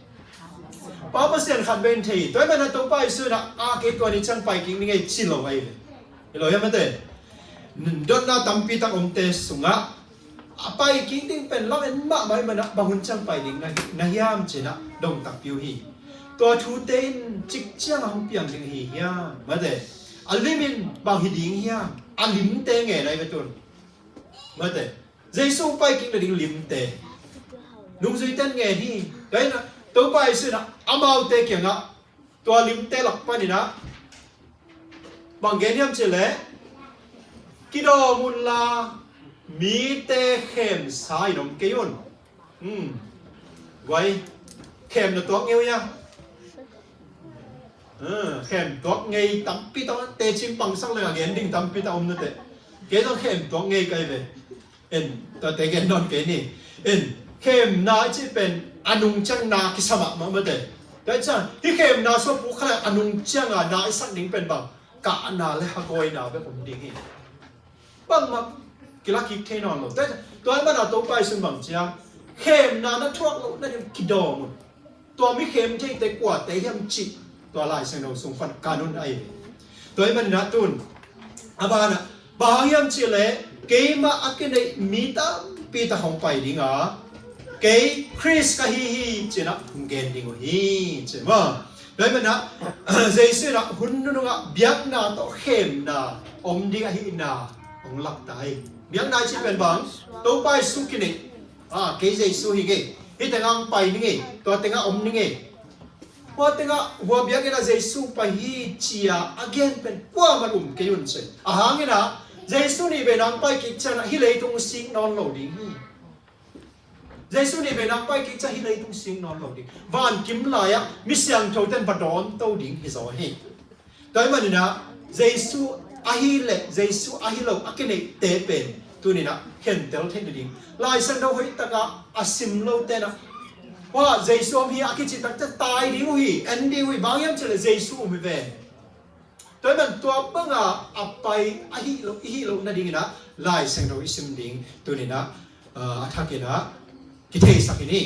Pa Pasian khat bek in thei. Tua ahih manin ah Topa Jesu in ah, a, kei tua ni ciang pai kik ning ei, ci lo ahi ve. Hi lo hiam, mate? Dotna tampi tak omte sungah a pai kik ding pen lam en mahmah ahih manin ah bang hun ciang pai ding na, na hiam, ci-in ah dong takpi uh hi. Tua thute in cik ciang a hong piang ding ahi hiam, mate? A lim in bang hi ding hiam? A limte ngen ahi ve tun, mate. Jesu pai kik nading limte, nungzuite in ngen hi. Tua in ah Topa Jesu in ah amaute kiangah tua limte lak panin ah bang gen hiam cih leh, kidawm unla mite khemsa in om kei un. Hmm. Guai, khem na tuak ngei uh hia? Hmm, khem tuak ngei tampi tak, teci pangsak leng a gen ding tampi tak om na teh. Kei zong khem tuak ngei ka hi ve. En, tuate gen nawn kei ni. En, khemna i cih pen a nung ciang na kisa mahmah, mate. Tua ciang hih khemna suah puk khat a nung ciang a na i sak ding pen bang, kahna le hagawina bek om ding hi. Bangmah kila kik thei nawn lo. Tua, tua ahih manin ah Topa Jesu in bang ci a, khemna na thuak loh nading kidawm un. Tua mi khem theite kuate hiam cih tua Lai Siangtho sung pan kan un ahi ve. Tua ahih manin ah tun, a banah, bang hang hiam cih leh, keimah a kineih mi tampi tak hong pai ding a, kei Khrist ka hi hi, ci-in ah hong gen ding uh hi, ci maw. Tua ahih manin ah, Jesu in ah hun nunung ah biakna tawh khemna om ding ahihna hong lak ta hi. Biakna i cih pen bang, Topa Jesu kineih. A, kei Jesu hi ing ei, hih tengah hong pai ning ei, tua tengah om ning ei. Hua tengah, hua biakinn ah Jesu pai hi ci-a a gen pen kuaman um kei un ci. A hang in ah, Jesu nih vei nang pai kik ciangin ah hih leitung sik nawn lo ding hi. Jesu nih vei nang pai kik ciang hih leitung sik nawn lo ding. Vankim lai-ah mi siangthote in va dawnto ding hi zaw hi. Tua ahih manin ah, Jesu ahi leh Jesu ahi lo a kineihte pen tuninah khentel theih nading, Lai Siangtho hoih takah a sim lote nah, hua Jesu om hi a kici takte tai ding uh hi, en ding uh hi, bang hiam cih leh Jesu um hi ve. Tua hi man tua banga a pai ahi lo, i hih loh nadinginah Lai Siangtho i sim ding tuninah a thakinah kitheisak hi ni.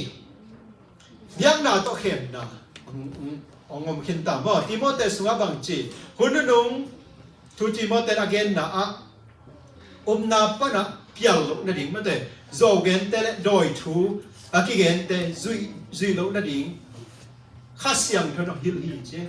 Biakna tawh khemna hong, hong, hong om khin ta maw? Timote sungah bangci, hun nunung thu Timote a genna ah upna panah pial loh nading, mate, zawgente le dawi thu a kigente zuih, zuih loh nading Kha Siangtho in hong hilh hi ci.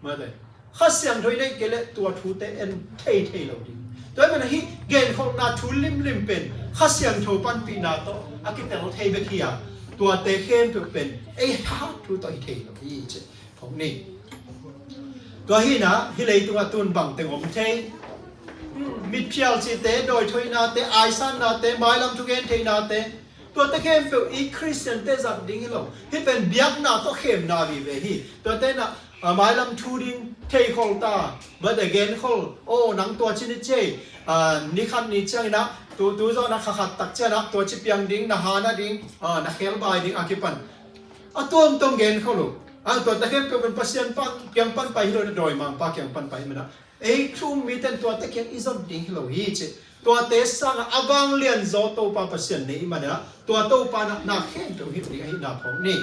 Mate, Kha Siangtho i neih kei leh tua thute en thei thei lo ding. Tua hi man hih genkholhna thu limlim pen Kha Siangtho panpihna tawh a kitel thei bek hi a, tuate khempeuh pen ei thahat thu tawh hi thei lo hi ci. Phawk ni. Tua hinah hih leitungah tun bangteng om thei. Mitphial cihte, dawithoihnate, aisannate, mailam thugen theihnate, tuate khempeuh i Khristiante zat ding hi lo. Hih pen biakna tawh khemna vive hi. Tuate nah, a, mailam thu ding theikhol ta, mate, genkhol, aw, nang tua ci ni ci ei, a, ni khat ni cianginah tu, tu zawhna kha khat tak cianah tua ci piang ding, na ha na ding, a, na khelbai ding a kipan a tuamtuam genkhol uh. A, tuate khempeuh pen Pasian pan, kiang pan pai hi lo, na dawimangpa kiang pan pai hi manah ei thu um mite in tuate kiang i zon ding hi lo hi ci. Tuate sangah a vanglian zaw Topa Pasian nei i manah tua Topa nah na khempeuh hilh ding ahihna phawk ni.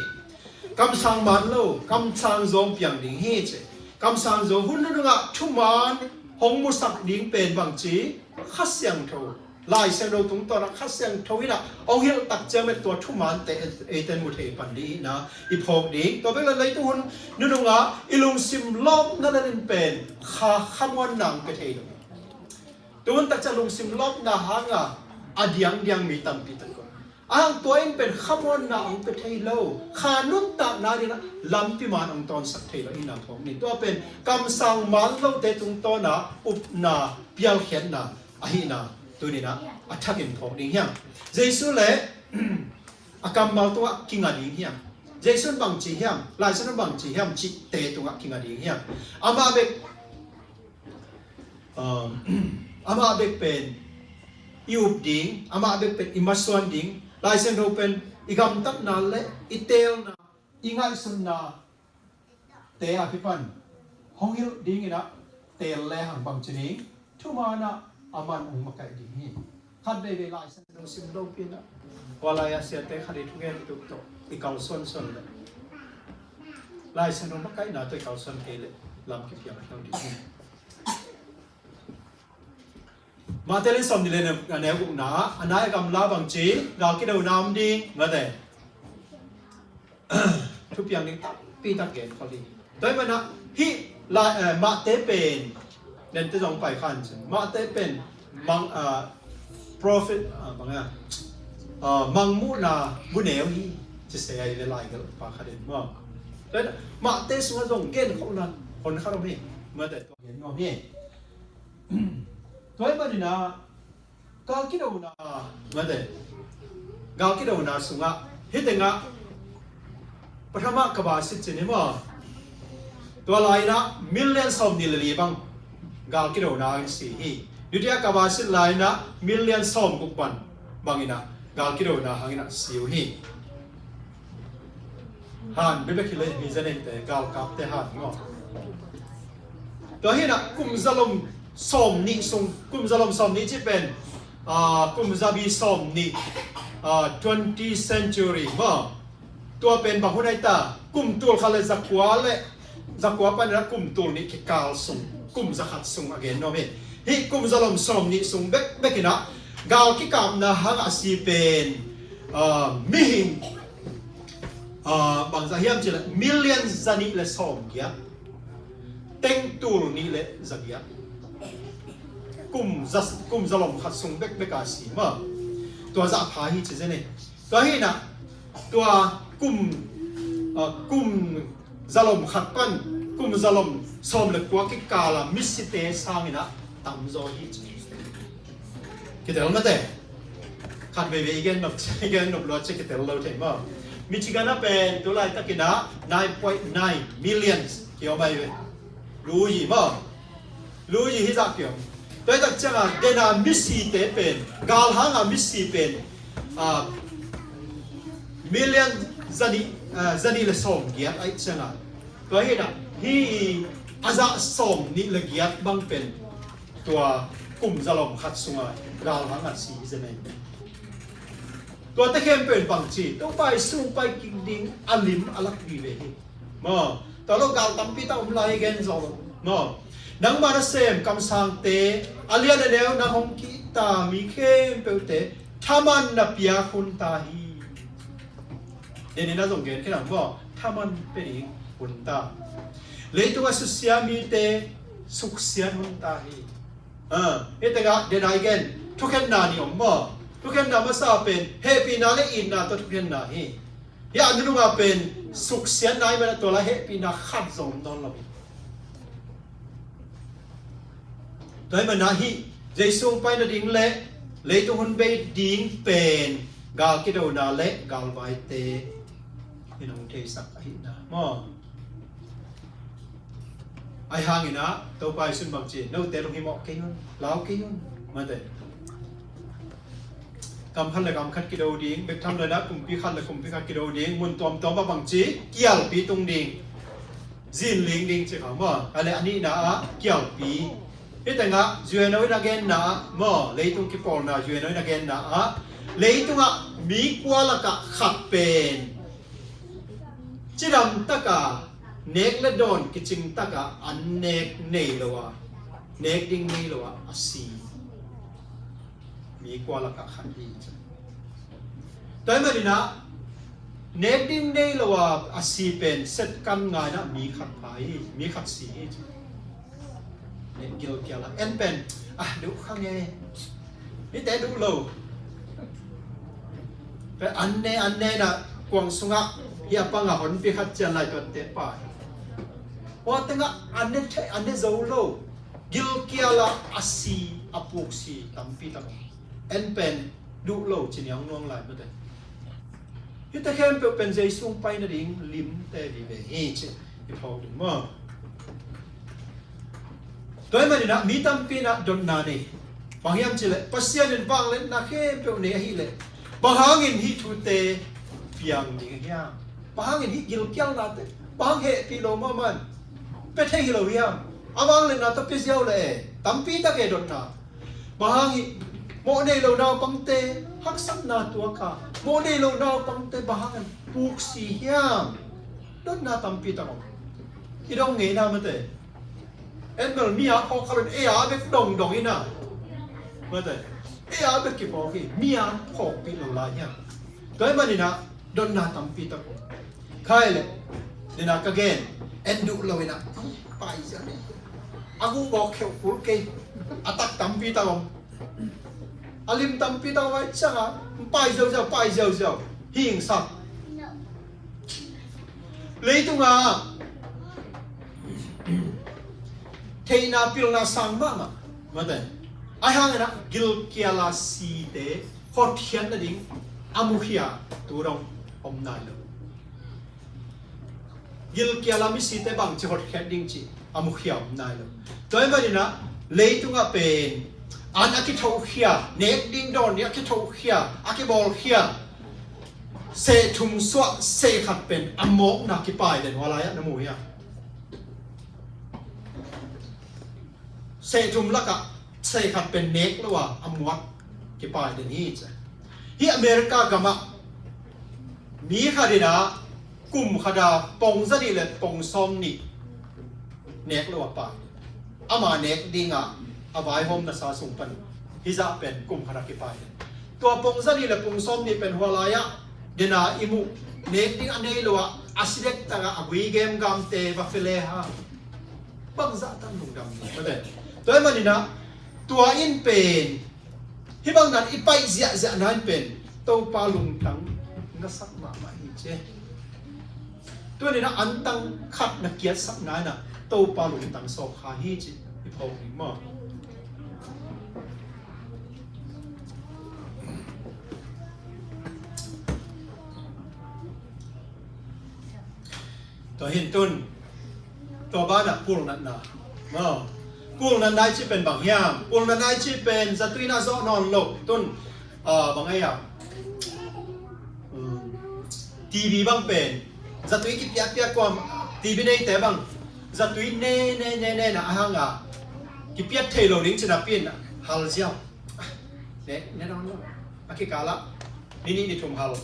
Kamsang man lo, kamsang zaw piang ding hi ci. Kamsang zaw hun nunungah thuman hong musak ding pen bangci, Kha Siangtho, Lai Siangtho tungtawnah Kha Siangtho inah hong hilh tak ciang met tua thumante eite in mu thei pan ding ihna i phawk ding. Tua bek le leitung hun nunungah i lungsim lawpna lel in pen kha, khamuanna hong pia thei lo. Tuhun tak ciang lungsim lawpna hanga a diangdiang mi tampi tak ko. A hang tua in pen khamuanna hong pia thei lo. Kha nuntakna dinah lampi man hong tawnsak thei lo ihna phawk ni. Tua pen kamsang man lote tungtawnah upna pialkhiatna ahihna tuninah a thakin phawk ding hiam? Jesu le a kammal tungah kinga ding hiam? Jesu in bangci hiam? Lai Siangtho in bangci hiam? Cihte tungah kinga ding hiam? Amah bek, um, amah bek pen i up ding, amah bek pen i masuan ding, Lai Siangtho pen i gamtatna le i teelna, i ngaihsunna te a kipan hong hilh dinginah teel le hang bangci ni, thumanah a man hong makaih ding hi. Khat veivei Lai Siangtho sim lopi inah, hua lai-ah siate khat i thugen tuk tawh i kalsuansuan le Lai Siangtho makaihna tawh i kalsuan kei leh lam kipiang hiau ding hi. Mate lian sawmnih le a neu gukna ah a nai a gamla bangci gal kidona om ding, mate, thupiang ding tampi tak genkhol hi. Tua hi manah hih lai, eh, Mate pen nente zong pai khan cin, Mate pen mang, ah, prophet, ah, bang a, ah, mangmuhna bu neu hi ci se ahi ve lai gelhpa khat in maw. Tua hi manah Mate sungah zong genkholhna hon khat om hi. Mate tua gen nuam hi. Tua hi maninah gal kidona, mate, gal kidona sungah hih tengah pathama kabasit cin hi maw? Tua lai-inah million sawmnih le li bang gal kidona hangin si hi. Dutiya kabasit lai-inah million sawmguk bang banginah gal kidona hanginah si uh hi. Han bebek hi le hi zen eite galkapte han maw? Tua hinah kum zalom sawmnih sung, kum zalom sawmnih ci pen, ah, kum zabi sawmnih, ah, twenty century maw? Tua pen bang hun aita, kum tul khat le zakua le zakua paninah kum tul nih kikal sung, kum zakhat sung a gen nuam hi. Hih kum zalom sawmnih sung bekbek inah gal kikapna hangah a si pen, ah, mihing, ah, bangzah hiam cih leh million zanih le sawmgiat, teng tul nih le zagiat, kum za, kum zalom khat sung bekbek a si maw? Tua zah pha hi ci zen hi. Tua hinah tua kum, ah, kum zalom khat pan kum zalom sawm le kua kikala misite sanginah tamzaw hi ci. Kitel mate. Khat veivei i gen nop, i gen nop lua ci kitel lo thei maw? Michigan ah pen tu laitakinah nine point nine millions kiom ahi ve. Lu hi maw? Lui hi zah kiam. Tua hi tak ciangah dena misite pen, galhanga misi pen, ah, million zani, ah, zani le sawm giat aih ciangah. Tua hi dah, hi a zah sawm nih le giat bang pen, tua kum zalom khat sungah galhanga si hi zenei. Tuate khempeuh in bangci, Topa i sung pai kik ding a lim a lak vive hi. Maw, tua lo gal tampi tak om lai gen zo lo. Maw, nangma nasem kamsangte, a lian a neu nang hong kihta mi khempeuhte, thaman na piak hun ta hi. Denin a zong gen khin ang maw, thaman pe ding hun ta. Leitung a susia mite, suksiat hun ta hi. Ah, hi tengah, denai gen, thukhenna ni om maw? Thukhenna masa pen, hehpihna le itna tawh thukhenna hi. Hi a nunungah pen, suksiatna hi mana tua la hehpihna khat zong om nawn lo hi. Tua hi mana hi, Jesu hong pai nading le, leitung hun bei ding pen, gal kidona le, galvaite, in hong theisak ahihna. Maw? Ahi hangin ah, Topa i sun bangci, note lunghimawh kei un, lau kei un, mate. Kam khat le kam khat kido ding, bek tham le na kumpi khat le kumpi khat kido ding, mun tuamtuam ah bangci, kialpi tung ding. Zinling ding ci kha maw, a le a nihna ah, kialpi. Hi tengah, U N O in a genna ah, maw, leitung kipawlna U N O in a genna ah, leitungah mi kua lakah khat pen. Cidam taka nek le dawn kicing taka an nek nei lo a, nek ding nei lo a, a si mi kua lakah khat hi ci. Tua hi maninah nek ding nei lo a, a si pen set kan ngainah mi khat pha hi, mi khat si hi ci. Nek gilkial a en pen a duh kha nge. Mite duh lo. Pe an ne an ne na kuang sungah hi a pangah honpi khat cian lai tuan te pa hi. Hua tengah an ne thei an ne zo lo. Gilkial a a si a puk si tampi tak. En pen duh lo ci niang nuang lai mate. Hite khempeuh pen Jesu hong pai nading limte vive hi ci i phawk ding maw? Tua hi maninah mi tampi inah dotna nei. Bang hiam cileh Pasian in vangliatna khempeuh nei ahileh bang hangin hih thute piang ding a hiam? Bang hangin hih gilkialnate bang hang hehpih lo mahmah in pia thei hi lo hiam? A vangliatna tawh pia ziau le e tampi tak e dotna. Bang hang hih mawh nei lo naupangte haksatna tuaka mawh nei lo naupangte bang hang an puk si hiam? Dotna tampi tak om. I dong ngeina mate. En bel mi a phawk khalun ei a bek dongdong ina. Mate. Ei a bek kiphawk hi mi a phawkpih lo lai hiam? Tua hi maninah dotna tampi tak om. Khai le nina ka gen en duh lo ina pai zia ni. A guh bawk kheuh kul kei. A tak tampi tak om. A lim tampi tak om ai cianga pai ziauziau pai ziauziau. Hingsak. Leitungah theihna pilna sang mahmah. Mate. Ai hanginah gilkiala site hotkhiat nading a mukhia tu dong om nai lo. Gilkiala misite bangci hotkhiat ding ci a mukhia om nai lo. Tua hi maninah leitungah pen an a kithohkhia nek ding dawn ding a kithohkhia a kibawlkhia seh thum suah seh khat pen a mawkna kipai den hua lai-ah na mu hiam? Seh thum lakah seh khat pen nek lo a a muat kipai den hi ci. Hih America gamah mi khat inah kum khata pong zanih le pong sawm nih nek lo a pai. Ama nek dinga a vaihawm nasa sung pan hizah pen kum khata kipai den. Tua pong zanih le pong sawm nih pen hua lai-ah dena i muh nek ding a nei lo a a si dek taka a gui gemgamte va fele ha. Bangzah tan lungdam ni mate. Tua hi maninah tua in pen hih bang nan i paih ziahziah nan pen Topa lungtang ngasak mahmah hi ci. Tua ninah antang khat na kiatsak nanah Topa lungtang sawk kha hi ci i phawk ding maw? Tua hin tun tua banah pulnatna maw? Pul natna i cih pen bang hiam? Pul natna i cih pen zatui na zawh nawn lo. Tun, ah, bang ei ah, um, T B bang pen zatui kipiakpiak kuam, T B neite bang zatui ne ne ne ne na a hang a kipiat thei lo ding cih napi in hal ziau. Ne ne nawn lo. A kikal ah ni nih ni thum hal.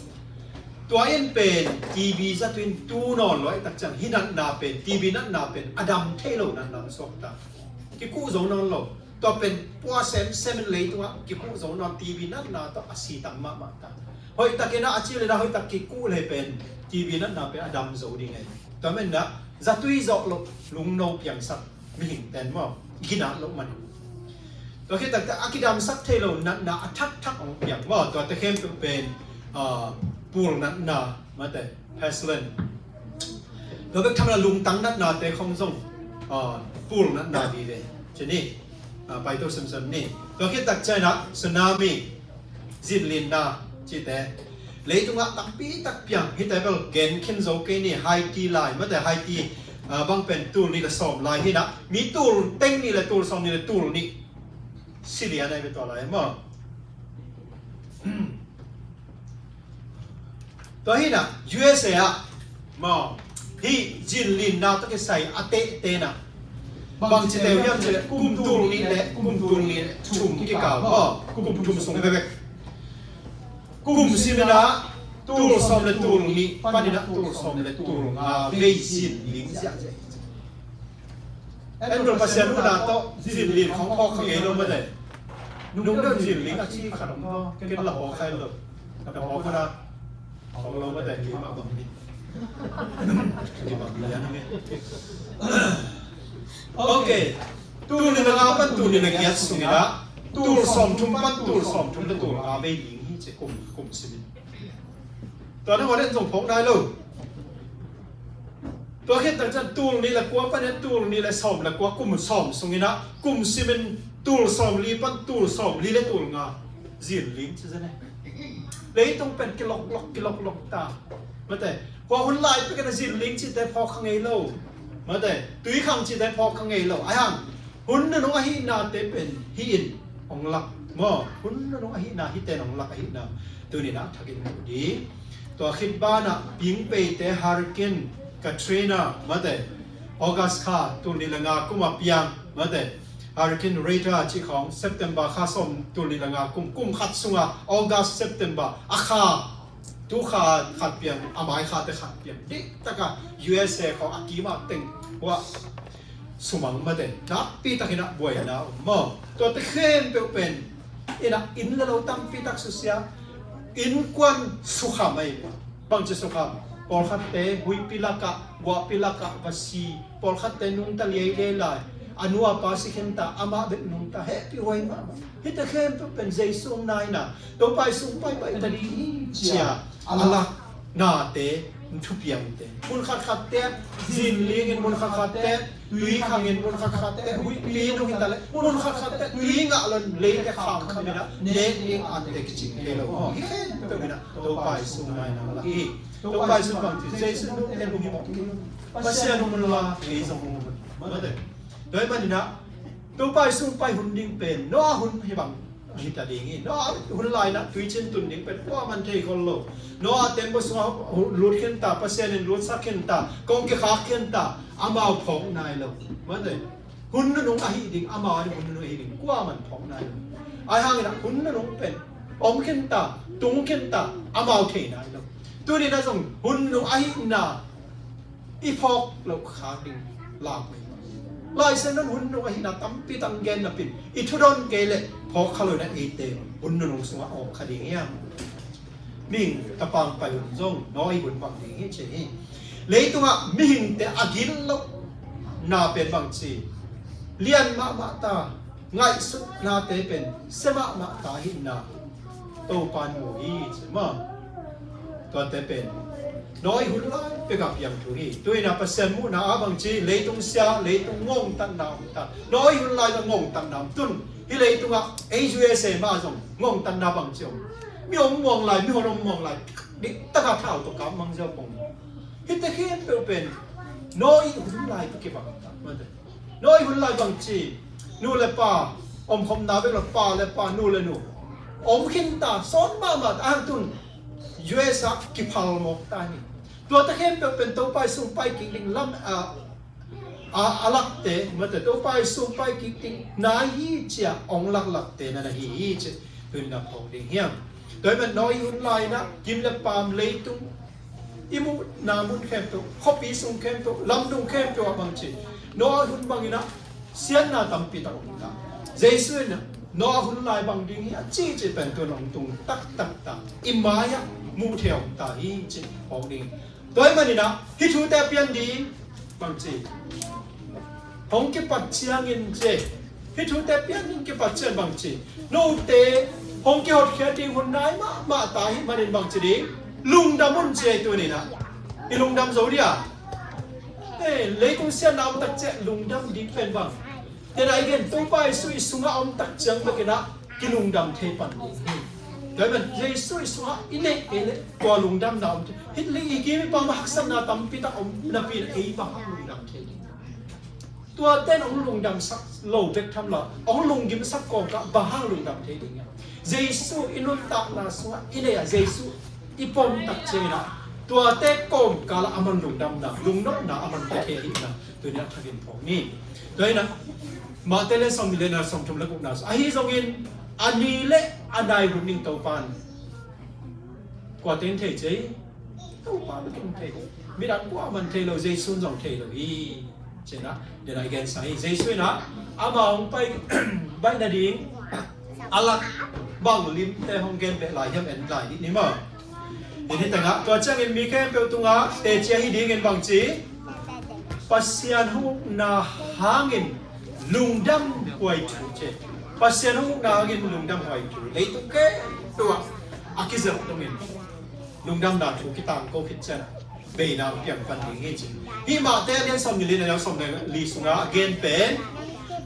Tua in pen T B zatui in tu nawn lo ahih tak ciang hih natna pen, T B natna pen a dam thei lo natna suak ta. Kikuh zo nawn lo. Tua pen pua semsem in leitungah kikuh zo nawn, T B natna tawh a si tam mahmah ta. Hoih takin ah a cil in ah hoih tak kikuh le pen T B natna pen a dam zo ding ei. Tua manin ah zatui zawh loh lungno piangsak mihing ten maw, ginat loh man. Tua khit takte a kidamsak thei lo natna a thakthak hong piang maw, tuate khempeuh pen, ah, pul natna, mate, pestilence. Tua bek tham lo lungtang natnate khong zong, ah, pul natna vive. Ci ni, ah, paito semsem ni. Tua khit tak ciangin ah tsunami, zinlinna cihte. Leitungah tampi tak piang, hihte bel gen khin zo kei ni, Haiti lai, mate, Haiti, ah, bang pen tul nih le sawm lai hi in ah, mi tul teng nih le tul sawm nih le tul nih si lian ahi ve tua lai maw. Tua hi in ah, U S A ah maw, hih zinlinna tawh kisai a tehte in ah bang ci teu hiam cih leh kum tul nih le kum tul nih le thum kikal maw, kum thum sung bekbek. Kum sim in ah tul sawm le tul nih panin ah tul sawm le tul nga vei zinling ziahziah. En bel Pasian huhna tawh zinling khong phawk kha ngei lo mate. Nung deuh zinling a ci khat om tawh ken la phawk kha lo. Ka phawk kha na. Phawk lo mate, keimah bang hi. Keimah bang hi. Ok. Tul nih le nga pan tul nih le giat sungin ah tul sawm thum pan tul sawm thum le tul nga vei ling hi ci, kum, kum sim in. Tua nangawn in zong phawk nai lo. Tua khit tak ciang tul nih le kua panin tul nih le sawm le kua, kum sawm sungin ah kum simin tul sawm li pan tul sawm li le tul nga zinling ci zen e. Leitung pen kiloklok kiloklok ta. Mate, hua hun lai pekin a zinling cihte phawk kha ngei lo. Mate, tuikhang cihte phawk kha ngei lo. Ahi hang hun nunung ahihnate pen hih in hong lak maw, hun nunung ahihna hihte in hong lak ahihna tuni-in ah thakin mu ding. Tua khit banah pingpeite Hurricane Katrina, mate, August kha tul nih le nga kum a piang, mate, Hurricane Rita cih khawng September kha sawm tul nih le nga kum, kum khat sungah August, September a kha, tu kha khat piang, a mai khate khat piang. Diktakah U S A khawng a kim a teng uah sumang mate, nakpi takin ah buaina om maw. Tuate khempeuh pen in ah inn le lo tampi tak susia, innkuan sukham ahi. Bangci sukham? Pawlkhatte huihpi lakah, guahpi lakah va si. Pawlkhatte nungta liailiai lai. A nu a pa si khinta, amah bek nungta, hehpih huai mahmah. Hihte khempeuh pen Jesu hong naina, Topa i sung paipai ta ding hi cia a lak nate, thupiangte. Mun khatkhatte zinlingin, mun khatkhatte tuikhangin, mun khatkhatte huihpi nung hi ta leh, mun khatkhatte tui ngah lo in leite khangkham in ah, nek ding ante kicing thei lo. Aw, hih khempeuh in ah Topa i sung naina lak hi. Topa i sung bangci, Jesu nungte nung hi bang, Pasian hong hun la, ei zong hong hun. Mate. Tua ahih manin ah Topa i sung pai hun ding pen Noah hun hi bang hi ta ding hi. Noah hun lai-in ah tuicin tun ding pen kuaman thei khol lo. Noah tembaw sungah lut khinta, Pasian in lutsak khinta, kong kikhak khinta, amau phawk nai lo. Mate. Hun nunung ahi ding, amau a ding hun nunung ahi ding kuaman phawk nai lo. Ahi hangin ah hun nunung pen om khinta, tung khinta, amau thei nai lo. Tuni-in ah zong hun nunung ahihna i phawk loh khak ding lak mai. Lai Siangtho in hun nung ahihna tampi tak gen napi-in, i thudawn kei leh phawk kha lo in ah eite hun nunung sungah awk kha ding hiam? Mihing tapa hong pai hun zong Noah hun bang ding hi ci hi. Leitungah mihingte a gilo na pen bangci, lian mahmah ta, ngaihsutnate pen sia mahmah ta ahihna Topa in mu hi ci maw. Tuate pen Noah hun lai pekah piang thu hi. Tu-in ah Pasian muhna ah bangci, leitung sia, leitung ngongtatna om ta. Noah hun lai-a ngongtatna om, tun hih leitungah ei U S A mah zong ngongtatna bangci om. Mi om muang lai, mihon om muang lai, diktakah thau tawh kap mang ziau pong. Hihte khempeuh pen Noah hun lai tawh kibang ta. Noah hun lai bangci, nu le pa, omkhopna bek lo, pa le pa, nu le nu om khin ta, sawn mahmah ta, a hang tun U S ah kiphal mawk ta hi. Tuate khempeuh pen Topa i sung pai kik ding lam, a, a, a lakte, mate, Topa i sung pai kik ding nai hi ci-a hong laklakte na na hi hi ci, tun na phawk ding hiam? Tua hi pen Noah i hun lai-in ah gim le paam, leitung i muhna mun khempeuh, khuapi sung khempeuh, lamdung khempeuh ah bang ci, Noah hun bangin ah siatna tampi tak om ta. Jesu in ah Noah hun lai bang ding hi a ci ci pen tun hong tung taktak ta, i mai-ah muh thei om ta hi ci phawk ding. Tua ahih manin ah hih thute a pian ding bang ci, hong kipat ciangin ci, hih thute a pian ding kipat ciang bang ci, note hong kihotkhiat ding hun nai mahmah ta ahih manin bang ci ding, lungdam un ci. Ei tuni-in ah i lungdam zo dia? Eh, leitung siatna om tak ciang lungdam ding pen bang, tua a i gen, Topa Jesu i sungah a om tak ciang bekin ah kilungdam thei pan ding hi. Tua hi pen Jesu i sungah i neih kei leh tua lungdamna om thei. Hih ling i kim i pam ah haksatna tampi tak om napi-in ei bang hang lungdam thei ding? Tuate in hong lungdamsak lo bek tham lo, hong lunggimsak kawmkal ah bang hang lungdam thei ding hiam? Jesu i nuntakna sungah i neih a, Jesu i pom tak ciangin ah tuate kawmkal ah aman lungdamna, lungnopna aman pia thei ahihna tuni-in ah thakin phawk ni. Tua hi-in ah Matthai lian sawmnih le nga, sawmthum le gukna sung, ahi zongin a ni le a nai hun ding Topa in, kuate in thei ci? Topa bek in thei. Midang kuamah in thei lo, Jesu in zong thei lo hi. Ci-in ah, tua-in ah i gensa hi. Jesu in ah ama hong pai baih nading a lak bang limte hong gen beh lai hiam, en lai dih ni maw. Hih tengah, tua ciangin mi khempeuh tungah teci ahi dingin bang ci, Pasian hong ukna hangin lungdam huai thu ci. Pasian hong ukna hangin lungdam huai thu. Leitung khempeuh ah a kizelh dongin lungdamna thu kitangko khit ciang beina hong piang pan ding hi ci. Hih Matthai a lian sawmnih le nga, a neu sawm le li sungah a gen pen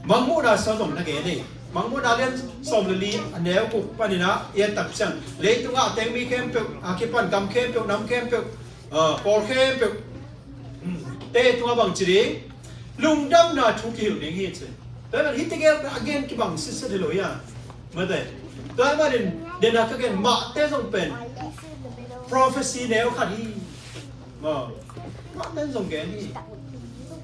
Mangmuhna sungah zong na gen hi. Mangmuhna lian sawm le li, a neu guk panin ah i et tak ciang, leitungah a teng mi khempeuh, a kipan gam khempeuh, nam khempeuh, ah, pawl khempeuh, um, te tungah bang ci ding? Lungdamna thu kihilh ding hi ci. Tua hi pen hih tegel a gen kibang sitset hi lo hi a. Mate. Tua ahih manin, tua-in ah ka gen Matthai zong pen prophecy neu khat hi. Maw, Matthai in zong gen hi.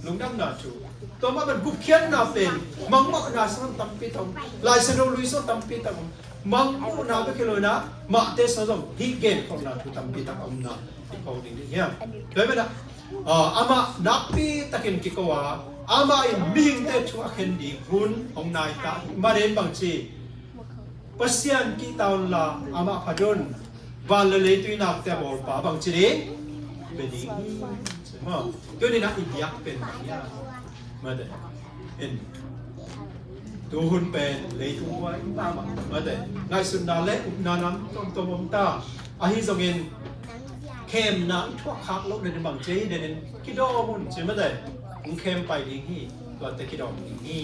Lungdamna thu. Tua mah bang gupkhiatna pen Mangmuhna sungah tampi tak om. Lai Siangtho Lui sungah tampi tak om. Mangmuhna bek hi lo-in ah Matthai sungah zong hih genkholhna thu tampi tak a omna i phawk ding hi hiam? Tua hi pen ah, ah, amah nakpi takin kiko a, amah in mihingte thu a khen ding hun hong nai ta ahih manin bang ci, Pasian kihta unla amah phat un. Van le leitui nakte a bawlpa bang ci ding? Bia ding hi. Maw, tuni-in ah i biak pen bang hiam? Mate. En. Tu hun pen leitung buai mahmah. Mate. Ngaihsutna le upna nam tuamtuam om ta. Ahi zongin khemna i thuak khak loh nading bang ci hi, den in kidawm un ci, mate. Hong khem pai ding hi. Tuate kidawm ding hi.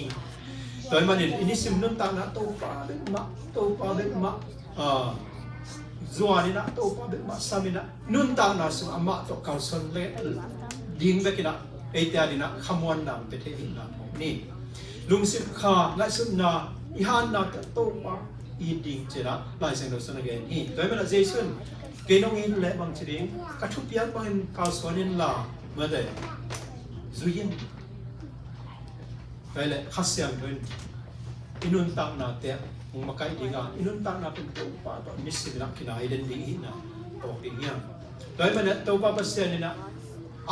Tua ahih manin i nisim nuntakna Topa bek mah, Topa bek mah, ah, zuan in ah, Topa bek mah sam in ah, nuntakna sung amah tawh kalsuan le ding bek in ah, eite ading ah khamuanna hong pia thei ahihna phawk ni. Lungsim kha, ngaihsutna, i hanna tawh Topa i ding ci-in ah Lai Siangtho sung a gen hi. Tua ahih manin ah Jesu in, kei nong it leh bang ci ding, ka thupiak bangin kalsuan inla, mate, zui in. Tua hi leh Kha Siangtho in i nuntaknate ah hong makaih ding a, i nuntakna pen Topa tawh nisim in ah kinai den ding ahihna phawk ding hiam? Tua ahih manin ah Topa Pasian in ah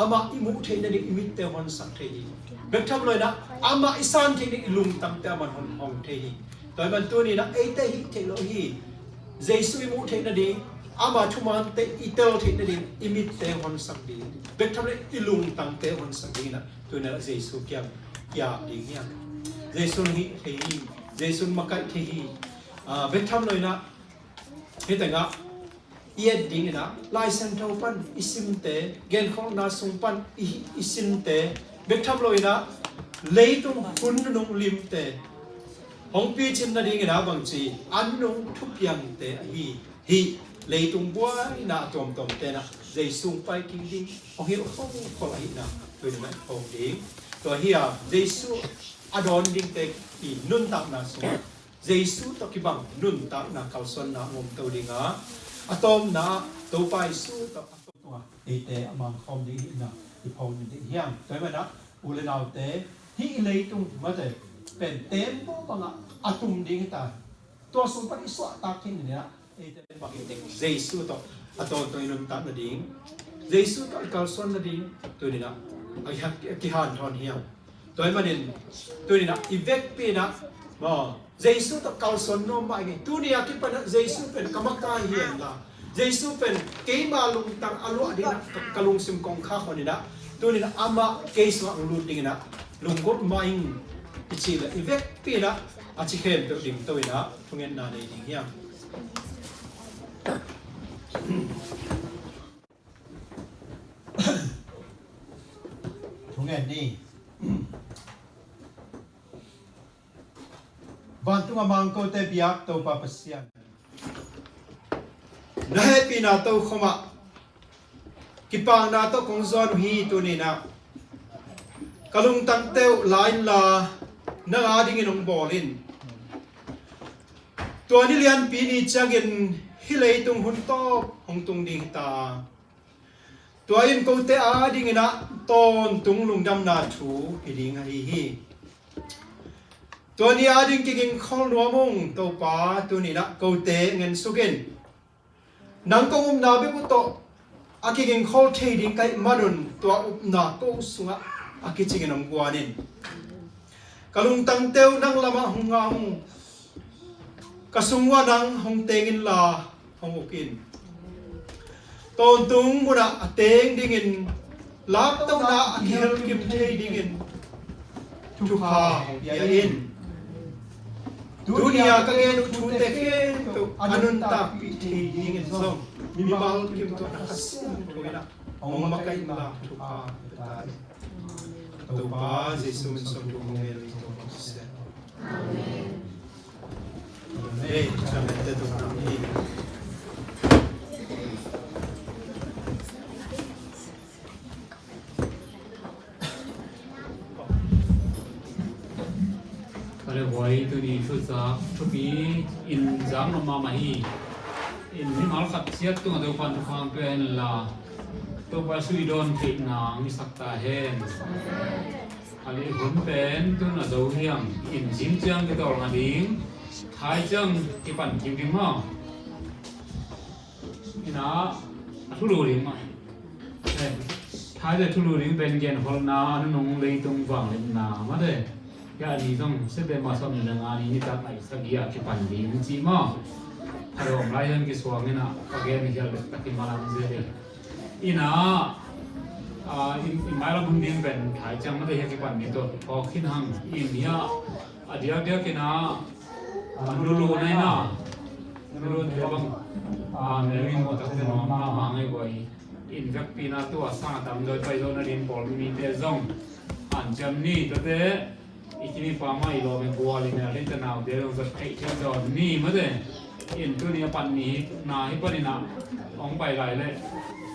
amah i muh theih nading i mitte hong honsak thei hi. Bek tham lo-in ah amah i san theih nading i lungtangte amah in hong hong thei hi. Tua ahih manin tuni-in ah eite hih theih loh hi. Jesu i muh theih nading, ama thumaante i tel theih nading i mitte hong honsak ding, bek tham lo-in i lungtangte hong honsak ding in ah tuni-in ah Jesu kiang kiap ding hiam? Jesu in hih thei hi. Jesu in makaih thei hi. Ah, bek tham lo-in ah hih tengah i et ding in ah Lai Siangtho pan i simte, genkholhna sung pan i, i simte, bek tham lo-in ah leitung hun nunung limte hong picin nading in ah bang ci, a nunung thupiangte ahi hih leitung buaina a tuamtuamte in ah Jesu hong pai kik ding hong hilh khol ahihna tuni-in ah i phawk ding. Tua hi a, Jesu a dawn dingte i nuntakna sungah Jesu tawh kibang nuntakna kalsuanna a ngomto ding a, a tawpna Topa Jesu tawh a tawp tungah eite a mangkhawm ding hihna i phawk ding hiam? Tua ahih manin ah u le naute, hih i leitung mate pen tembaw bangah a tum ding hi ta hi. Tua sung pan i suahtak khin ni ah, eite bangin Jesu tawh a tawntung i nuntak nading, Jesu tawh i kalsuan nading tuni-in ah a kihanthawn hiam? Tua ahih manin tuni-in ah i vekpi-in ah maw, Jesu tawh kalsuan nuam mah ing ei. Tuni a kipan ah Jesu pen ka makai hi henla, Jesu pen keima lungtang a luah dingin ah ka, ka lungsim kong khak hon in ah, tuni-in ah amah kei sungah hong lut dingin ah lunggulh mah ing i cih leh i vekpi-in ah a ci khempeuh dingto-in ah thungetna nei ding hiam? Thungen ni. Vantung a mangkote biak Topa Pasian, na hehpihna tokhom ah kipakna tawh kong zuan uh hi. Tuni-in ah ka lungtangte uh la inla, nang adingin hong bawl in. Tua ni lianpi ni ciangin hih leitung hun tawp hong tung ding hi ta. Tua in kote adingin ah tawntung lungdamna thu hi ding ahi hi. Tua ni ading kigingkhol nuam ung Topa, tuni-in ah kote ngensuk in. Nang kong upna bek uh tawh a kigingkhol thei ding ka hih manun tua upna ko sungah a kicingin hong guan in. Ka lungtangte uh nang lamah hong ngah ung. Ka sung uah nang hong teng inla hong uk in. Tawntung munah a teng dingin, laptokna a kihelkim thei dingin thupha hong pia in. Tuni a ka gen uh thute khempeuh a nuntakpih thei dingin zong mimal kim tawh na Kha Siangtho in ah hong makaih inla thupha hong pia ta in. Topa Jesu min suangtum hong ngen uh hi. Topa Pasian. Amen. Amen. Ka le huai tuni thuzak thupi in zak mahmah hi. In mimal khat ciat tungah Topa'n thupha hong pia inla, Topa sui dawn theihna hong hisak ta hen. A leh hun pen tun a zo hiam? In zing ciang kitawl ngah ding, thai ciang kipan kik ding maw? Ina a thulu ding maw? Eh, thai le thulu ding pen genholhna, a nunung leitung vangliatna mate. Hia ni zong September sawmnih le nga ni nitak nai sagih a kipan ding ci maw? Phalawm lai hiam kisuang ina ka gen hial le ka kimalam zel hi. Ina, a, in, in mailam hun ding pen thai ciang mate hia kipan ni tawh phawk khin hang. In hia a diakdiak ina, a, Nulu na ina, Nulu te bang, a, Mary mawh takte nuam mahmah ngei guai. In vekpi ina tua sang a tam zaw i pai zawhna ding pawl mite zong hanciam ni. Tuate i kinipa mah i lawm i gual i mel hi ta naute zong zat theih theih zaw ni mate. In tuni a pan ni na hi panin ah hong pai lai leh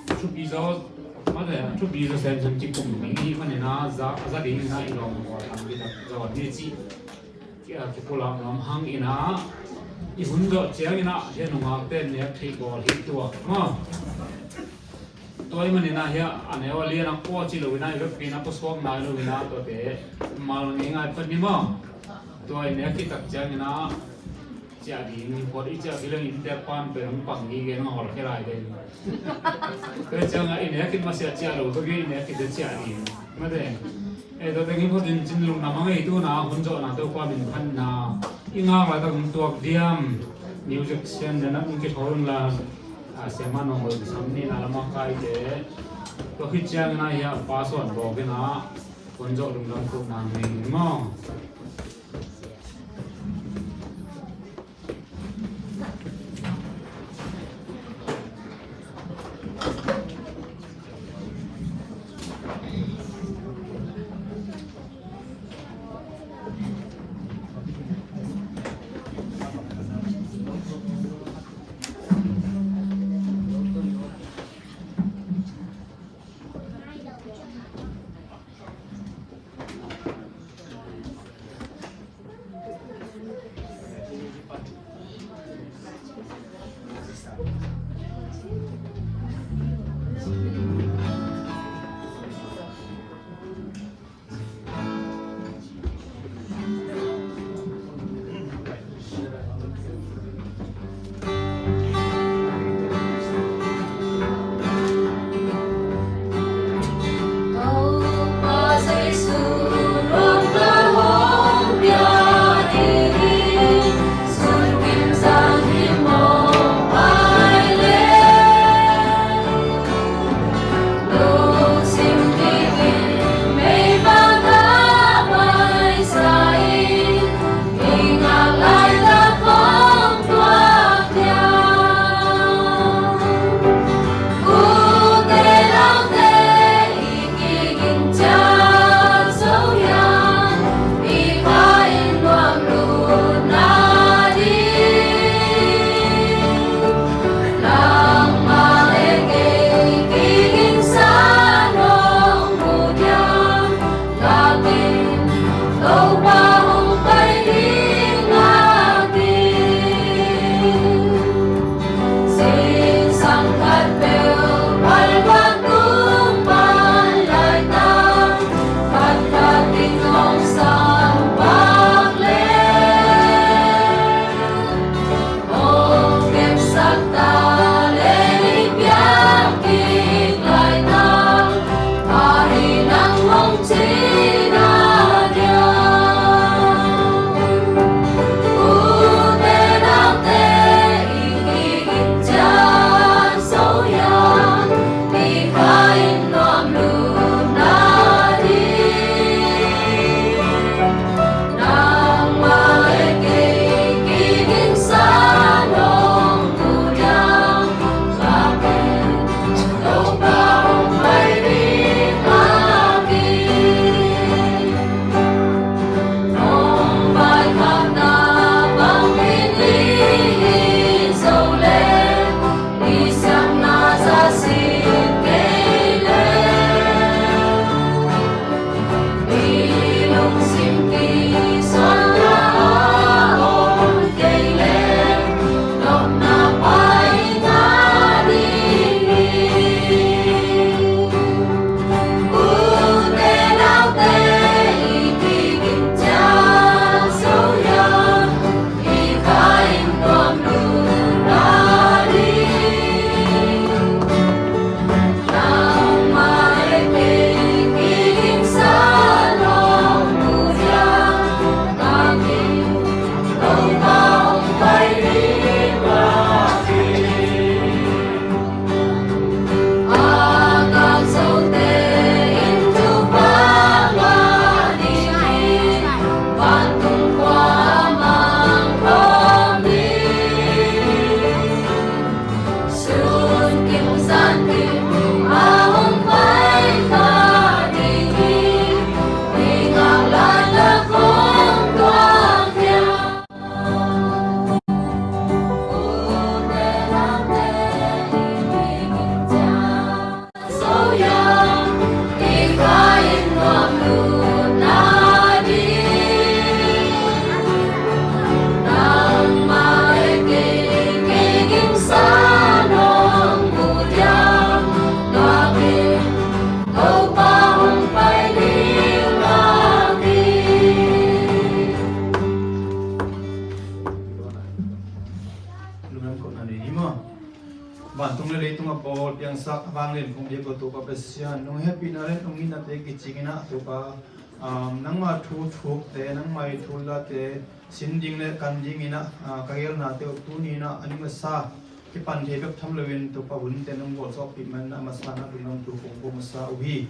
thupi zaw mate, thupi zaw semsem kikum ding hi panin ah za, za dingin ah i lawm i gual tam hi ta zaw ni cih ki, a, kipulak nuam hang ina, i hun zawh ciangin ah hia nungakte nek theih bawl hi tuak maw? Tua ahih manin ah hia a neu a lian a kua ci lo ina, i vekpi ina pusuak nai lo ina, tuate mal ngei ngai phat ni maw? Tua i nek khit tak ciangin ah ciah ding, phot i ciah kei leng inntek pan pen hong pang ngei gen a hol khia lai den. Tua ciangin ah i nek khit masiah ciah lo, tua i nek khit ciah ding mate. Eh, tua teng hi phot in cin lungdam a ngei tuna hun zawhna Topa min phatna i ngak laitak hong tuak diam. Music sian dena hong kithawl un la, a, siama nong hoi sam ni na lama kaite. Tua khit ciangin ah hia pa suan bawk ina hun zawh lungdam kohna ngei ni maw? Vantung le leitung a bawl piangsak a vanglian kong biak Topa Pasian, nong hehpihna le nong itnate kicing in ah Topa, um, nangma thu thukte, nangma i thu late sin ding le kan ding in ah, ah, ka gelnate uh tuni in ah a nih masa kipan thei bek tham loin Topa hunte nong bawlsawkpih manin ah a masa in ah lungdam thu kong ko masa uh hi.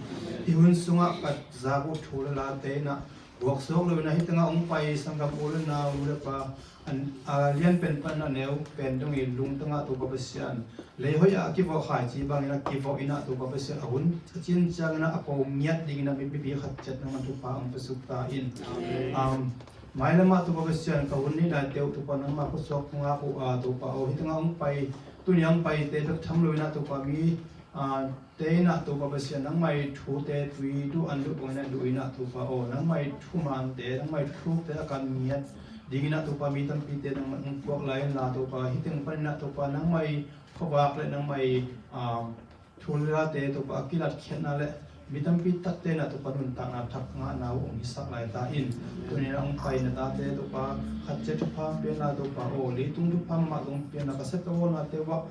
Hih hun sungah ka zak uh thu le late in ah vuaksuak loin ah hih tengah hong pai sanggam u le nau, nu le pa, an, a lian pen pan a neu pen dong i lungtang ah Topa Pasian, lei hoih ah a kivawh khaici bangin a kivawh in ah Topa Pasian, a hun a cin ciangin ah a ko ngiat dingin ah mipi khat ciat nangman thupha hong pia suk ta in. Um, mailam ah Topa Pasian, ka hun neih laite uh Topa nangma khuasuak hong ngak uh a, Topa aw, hih tengah hong pai, tuni hong paite bek tham loin ah Topa mi, ah, te in ah Topa Pasian, nangma i thute tui duh an duh bangin ah duh in ah Topa aw, nangma i thumante, nangma i thuthukte a kan ngiat dingin ah Topa mi tampite nangman hong puak lai inla Topa, hih teng panin ah Topa nangma i khuavak le nangma i, ah, thu le late Topa a kilatkhiatna le mi tampi takte in ah Topa nuntakna thak ngahna uh hong hisak lai ta in. Tuni in ah hong pai na tate Topa khat ciat thupha hong pia inla Topa aw, leitung thupha mah zong pia in ah ka sepna uh nate uh ah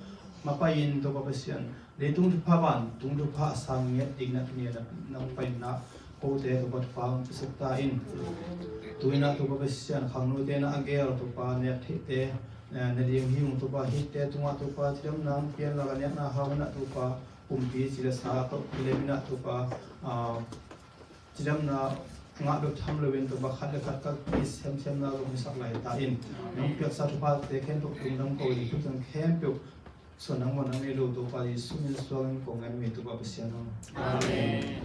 mapai in Topa Pasian, leitung thupha vantung thupha a sang ngiat dingin ah tuni in ah nong paina kote Topa thupha hong pia suk ta in. Tu in ah Topa Pasian, khangnute in ah a gel Topa, nek theihte, eh, ne ding hi ung Topa, hihte tungah Topa cidamna hong pia inla, ka nekna hau in ah Topa pumpi ci le sa tawh kilem in ah Topa, ah, cidamna ngah bek tham loin Topa khat le khat ka kisemsemna zong hisak lai ta in. Nong piaksa thuphate khempeuh lungdam ko in, thu ciang khempeuh suan nangmah nang nei lo Topa Jesuh min suangin kong ngen uh hi Topa Pasian aw. Amen.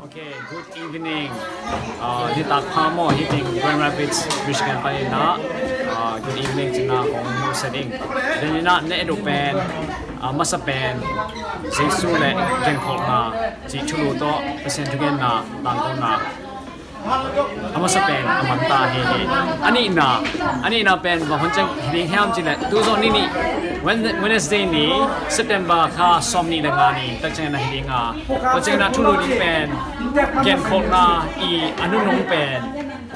Okay, good evening. Uh, nitak pha maw, hih teng Grand Rapids, Michigan panin ah, uh, good evening ci-in ah kong muhsa ing. Tuni-in ah na et uh pen, uh, masa pen Jesuh le genkholhna cih thulu tawh Pasian thugenna tangkona a masa pen a man ta hi hi. A nihna, a nihna pen bang hun ciang hi ding hiam cih leh, tu zawh ni nih, Wed-, Wednesday ni, September kha sawmnih le nga ni tak ciangin ah hi ding a, tua ciangin ah thulu ding pen genkholhna i a nunung pen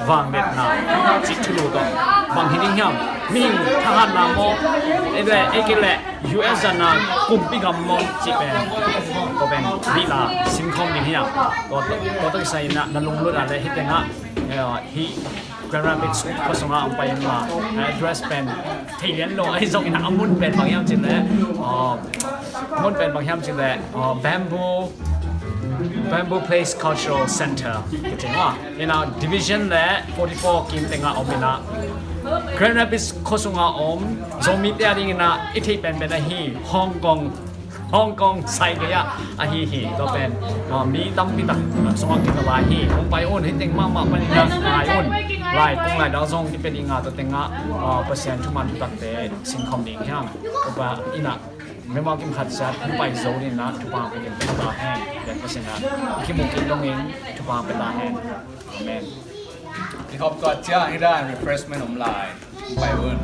vangliatna cih thulu tawh bang hi ding hiam? Mihing thahatna maw, ei le, ei kei le U S zan a kumpi gam maw cih pen, tua pen dih la sin khawm ding hiam? Tua, tua tak sa in ah na lunglut a le hih tengah, eh, hih Grand Rapids khua sungah hong pai in la, eh, address pen thei lian lo ahi zongin ah a mun pen bang hiam cih leh, oh, mun pen bang hiam cih leh, oh, Bamboo, Bamboo Place Cultural Centre kici maw. Ina division le forty-four kim tengah om ina, Grand Rapids khua sungah om Zomite a dingin ah i theih penpen ahi Hong Kong, Hong Kong sai gei ah ahi hi. Tua pen, ah, mi tampi tak, ah, sungah kikal lai hi. Hong pai un, hih teng mahmah panin ah ngai un. Lai kong lai dang zong kipia ding a, tua tengah, ah, Pasian thuman thutakte sinkhawm ding hiam. Upa ina Myanmar kim khat siat hong pai zo ding ina thupha pia ding pia ta hen. Biak Pasian ah i kimu kik dongin thupha pia ta hen. Amen. I hop tua ciang hi dan refreshment om lai. Pai un.